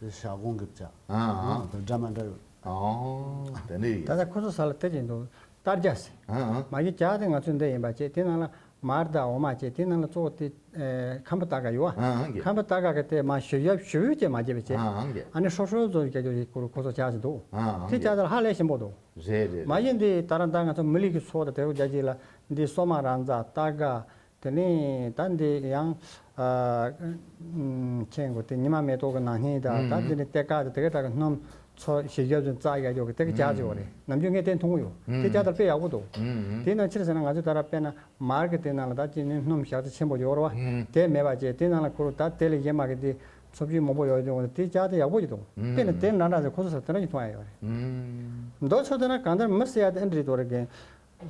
དེ་ཞག་གོང་གི་ཇ། ཨ་ཨ། ཨ་དེ་འདྲ་མ་འདྲ་ཡོད། ཨོ། དེ་ནི་ཡིན། ད་ལྟ་ཁོ་ཚོ་ས་ལ་དེ་བཞིན་དུ་སྟར་ཇ་ཟེར། ཨ་ཨ། མ་གཞི་ཇ་དེ་ང་ཚོའི་འདི་ཡིན་པ་བྱས་དེ་ནང་ལ་མར་དང་འོ་མ་བྱས་དེ་ནང་ལ་གཙོ་བོ་དེ་ཨེ་ཁམ་བུ་ཏ་ག་ཡོད་ཨ། ཨ་ཨ་གི། ཁམ་བུ་ཏ་ག་གི་དེ་མ་ཞུ་ཡབ་ཞུ་བོད་ཅེས་མ་བྱས་པ་བྱས། ཨ་ཨ་གི། ཨ་ནི་ཧྲོ་ཧྲོ་བཟོ་བྱ་རྒྱུ་ཞིག་ཁོ་ཁོ་ཚོ་ཇ་ཟེར་འདུག་ཨ་ཨ་དེ་གི། ཇ་དེ་ལ་ཧ་ལས་ཞིམ་པོ་འདུག་རེད་རེད། མ་གཞི་འདི་ད་རང་ད་ང་ཚོ་མི་ལི་གི་ཚོགས་དང་དེ་ཚོ་རྒྱ་ཆེ་ལ་འདི་སོ་མ་རང་བཙགས་ཏ་ག་དེ་ནས་ད་འདི་ཡང་ཨ་ཨམ་ཁྱེད་གོ་དེ་ཉི་མ་མེ་ཏོག་གི་ནང་བཞིན་ད་ད་ཨུམ། འདི་ནས་ཏེ་ཀ་དེ་དེ་ག་ད་གི་སྣུམ་ཚོ་ཞེ་རྒྱབ་ཙམ་བཙགས་ཡག་ཡོད་གི་དེ་གི་ཇ་ཅིག་ཡོད་རེད། ནམ་རྒྱུན་ངས་དེ་འཐུང་གི་ཡོད། དེ་ཇ་ལྟར་དཔེ་ཡག་པོ་འདུག་ཨུམ། དེ་ནང་ཕྱིར་ཟེར་ན་ང་ཚོས་ད་ར་དཔེར་ན་མར་གི་དེ་ནང་ལ་ད་ཅི་ནས་སྣུམ་ཞག་ཚི་ཆེན་པོ་ཡོད་རེད་བ། ཨུམ། དེ་མེད་པ་བྱས་དེ་ནང་ལ་ཁུར་ད་དེ་ལས་གཞན་མ་གི་དེ་ཚོ་བཅུད་མང་པོ་ཡོད་ཀྱང་དེ་ཇ་དེ་ཡག་པོ་ཅིག་འདུག་ཨུམ། དཔེར་ན་དེ་འདྲ་འདྲ་ཟེར་ཁོ་ཚོ་ས་དེ་འདྲ་ཅིག་འཐུང་ཡག་ཡོད་རེད། ཨུམ། མདོ་ཆོས་དེ་ན་གང་ལྟར་མི་ཟེར་ཡ་དེ་ཨེ་འདྲ་རེད་འདུག་རེད་གན།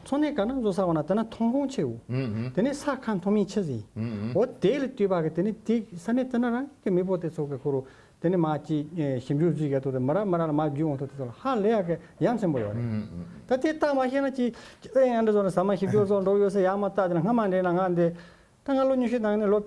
ཚོང་ནས་ག་ན་བཟོ་ས་བ་ན་དེ་ན་ཐོན་ཁུངས་ཆེའུ། ཨུམ་ཨུམ། དེ་ནས་ས་ཁ་མཐོ་མིན་ཆེ་ཟིན། ཨུམ་ཨུམ། འོ་དེ་ལ་ལྟོས་པ་གི་དེ་ནས་དེ་ས་གནས་དེ་ན་རང་གི་མི་པོ་དེ་ཚོ་གི་ཁོ་རུ་དེ་ནས་མ་ཅི་ཞིབ་འཇུག་ཟིག་ག་ཐུག་དེ་མི་ར་མི་ར་ལ་མ་བརྒྱུད་འོང་ཐུག་དེ་ཚོ་ལ་ཧ་ལས་ཡ་གི་ཡ་མཚན་པོ་ཡོད་རེད། ཨུམ་ཨུམ། ད་དེ་ལྟ་མ་ཤེས་ན་ཅི་ཨེ་ཡང་འདྲ་བཟོ་ན་ཟ་མ་ཞིབ་འཇུག་བཟོ་འགྲོ་ཡོད་ས་ཡ་མ་ལྟ་དེ་ན་སྔ་མ་འདྲེ་ན་ང་འདི། ད་ང་ལོ་ཉི་ཤུ་ནང་ནས་ལོ་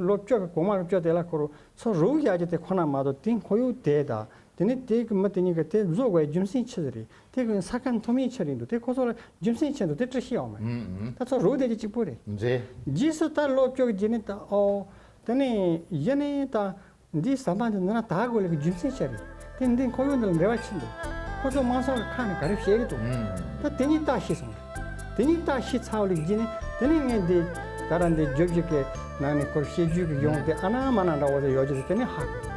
ལོ་བཅུ་གི་གོང་མ་བཅུ་དེ་ལ་ཁོ་རུ་ཚོ་རུག་བཞག་རྒྱུ་དེ་ཁོ་ན་མ་གཏོགས་དེ་ཁོར་ཡུག་དེ་དང་དེ་ནི་དེ་གི་མི་དེ་གཉིས་ཀྱི་དེ་བཟོ་དགོས་རྒྱུ་མཚན་ཆི་ཟིག་རེད། དེ་གི་ས་ཁ་མཐོ་དམན་ཆི་རེད་འདུག་དེ་ཁོ་ཚོ་ལ་རྒྱུ་མཚན་ཆི་འདུག་དེ་འདྲ་ཤེས་ཡོང་མ་རེད། ཨུམ་ཨུམ། ད་ཚོ་རུག་བསྡད་རྒྱུ་གཅིག་པོ་རེད། རེད། རྗེས་སུ་ད་ལོ་བཅུ་གི་རྗེས་ནས་ད་ཨོ་དེ་ནས་གཞི་ནས་ད། འདིའི་ཟ་མ་འདི་ནི་ན་ད་དགོས་ལེ་གི་རྒྱུ་མཚན་ཆེ་རེད། དེ་འདི་ཁོར་ཡུག་འདི་ལ་འབྲེལ་བ་ཆེན་འདུག་ཁོ་ཚོ་དམངས་སྲོལ་གི་ཁ་ནས་ག་རེ་བཤད་གི་འདུག་ཨུམ། ད་དེ་ཉིད་ལྟ་ཤེས་སོང་རེད། དེ་ཉིད་ལྟ་ཤེས་ཚར་བ་ལེ་རྗེས་ནས་དེ་ནས་ངས་འདི་ད་ར་འདི་བརྗོད་བྱེད་ཀྱི་ནང་ནས་ཁོར་བཤད་རྒྱུ་གི་ཡོང་དེ་ཨ་ན་མ་ན་འདྲ་བོ་ཟེར་ཡོད་རྒྱུ་དེ་དེ་ནས་ཧ་གོ་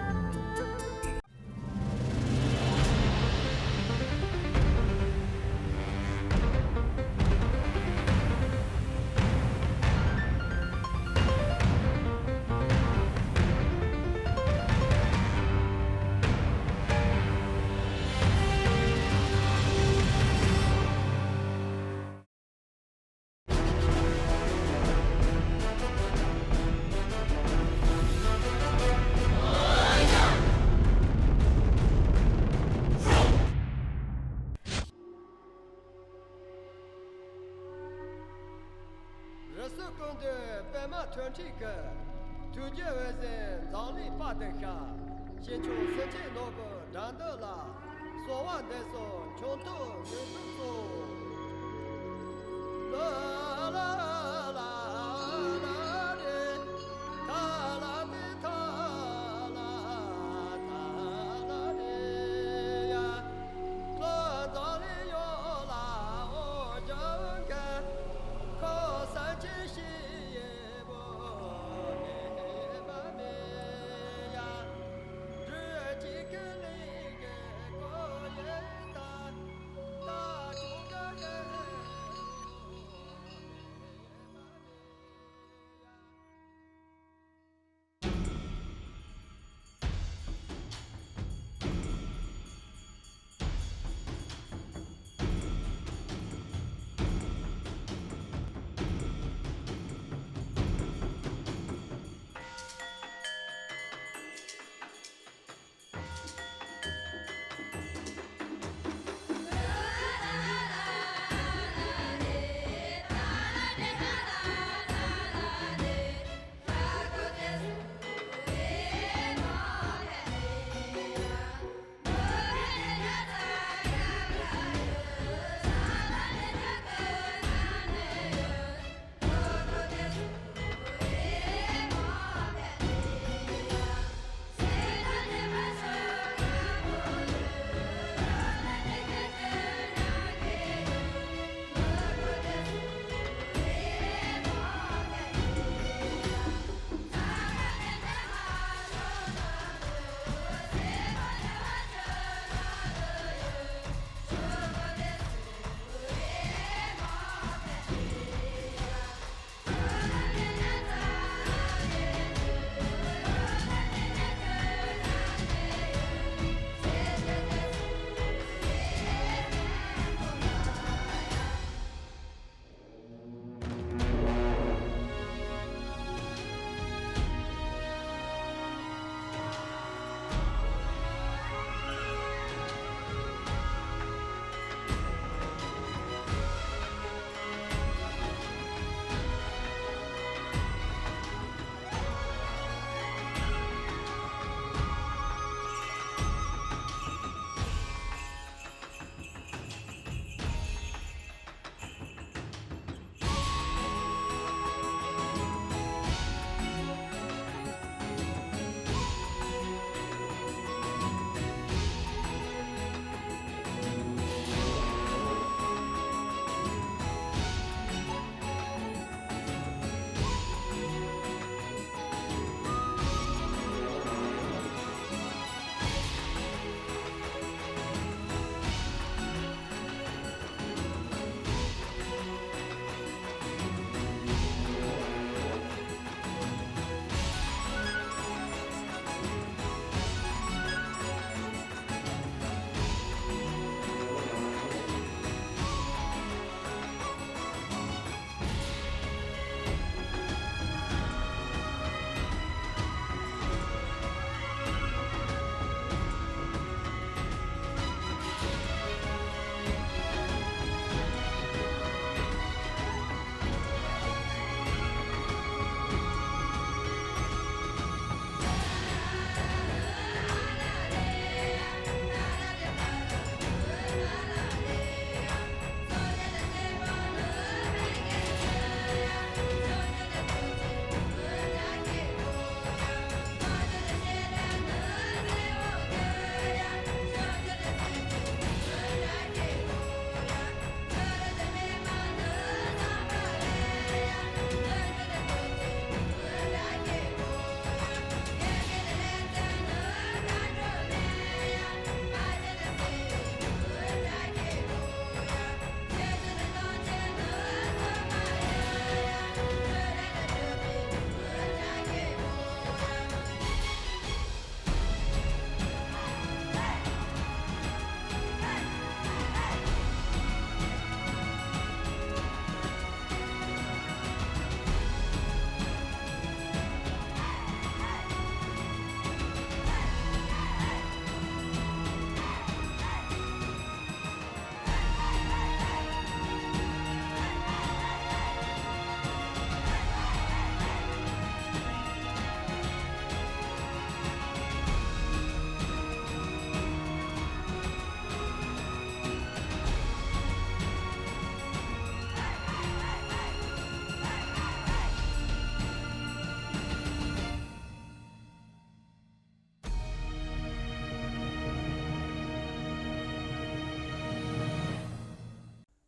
ཀུན་འདུས་པདྨ་ཐོད་ཕྲེང་གི། ཐུགས་རྒྱུད་འོད་ཟེར་འཛམ་གླིང་དཔག་ཏུ་ཤར། ཞིང་ཆེན་སེམས་ཅན་ནོར་བུའི་འགྲམ་དུ་ལ། གསོལ་བ་འདེབས་སོ་མཆོག་ཐུན་མོང་མོས་གུས་སྩོལ། ལ་ལ་ལ་ལ་རེ། ཐ་ལ་ཏེ་ཐ་ལ་ཐ་ལ་རེ་ཡ། བློ་འཛམ་གླིང་ཡོངས་ལ་འོད་སྦྱང་མཁན། ཁམས་སངས་རྒྱས་ཞི་བའི་བུ་མེད་པ་མེད་ཡ། འགྲོ་བཅས་ཀུན་ལས་རྒྱལ་དཀའ་ཡི་མཐའ། ད་ཅོག་འདྲ་རེད།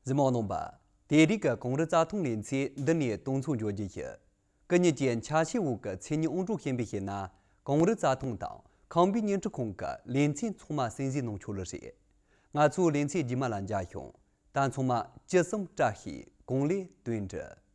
གཟིགས་མོ་རྣམ་པ། དེ་རིང་གི་གངས་རི་རྩྭ་ཐང་ལེ་ཚན་འདི་ནས་དོན་ཚན་བརྗོད་རྒྱུ་ཞིག་སྐུ་ཉིད་ཀྱི་འཆར་གཞིའི་འོག་གི་མཚན་ཉིད་དབང་སྒྲུབ་ཞུས་པའི་ཕྱིར་ན། གངས་རི་རྩྭ་ཐང་དང་ཁམས་པའི་བརྙན་འཕྲིན་ཁང་གི་ལེ་ཚན་ཚང་མ་གསན་གཟིགས་གནང་ཆོག་ལེ་རེད། ང་ཚོའི་ལེ་ཚན་རྗེས་མ་ལ་མཇལ་ཡོང་། ད་ཚང་མ་ཅི་བསམ་བཀྲ་ཤིས་གང་ལེགས་དོན་འགྲུབ།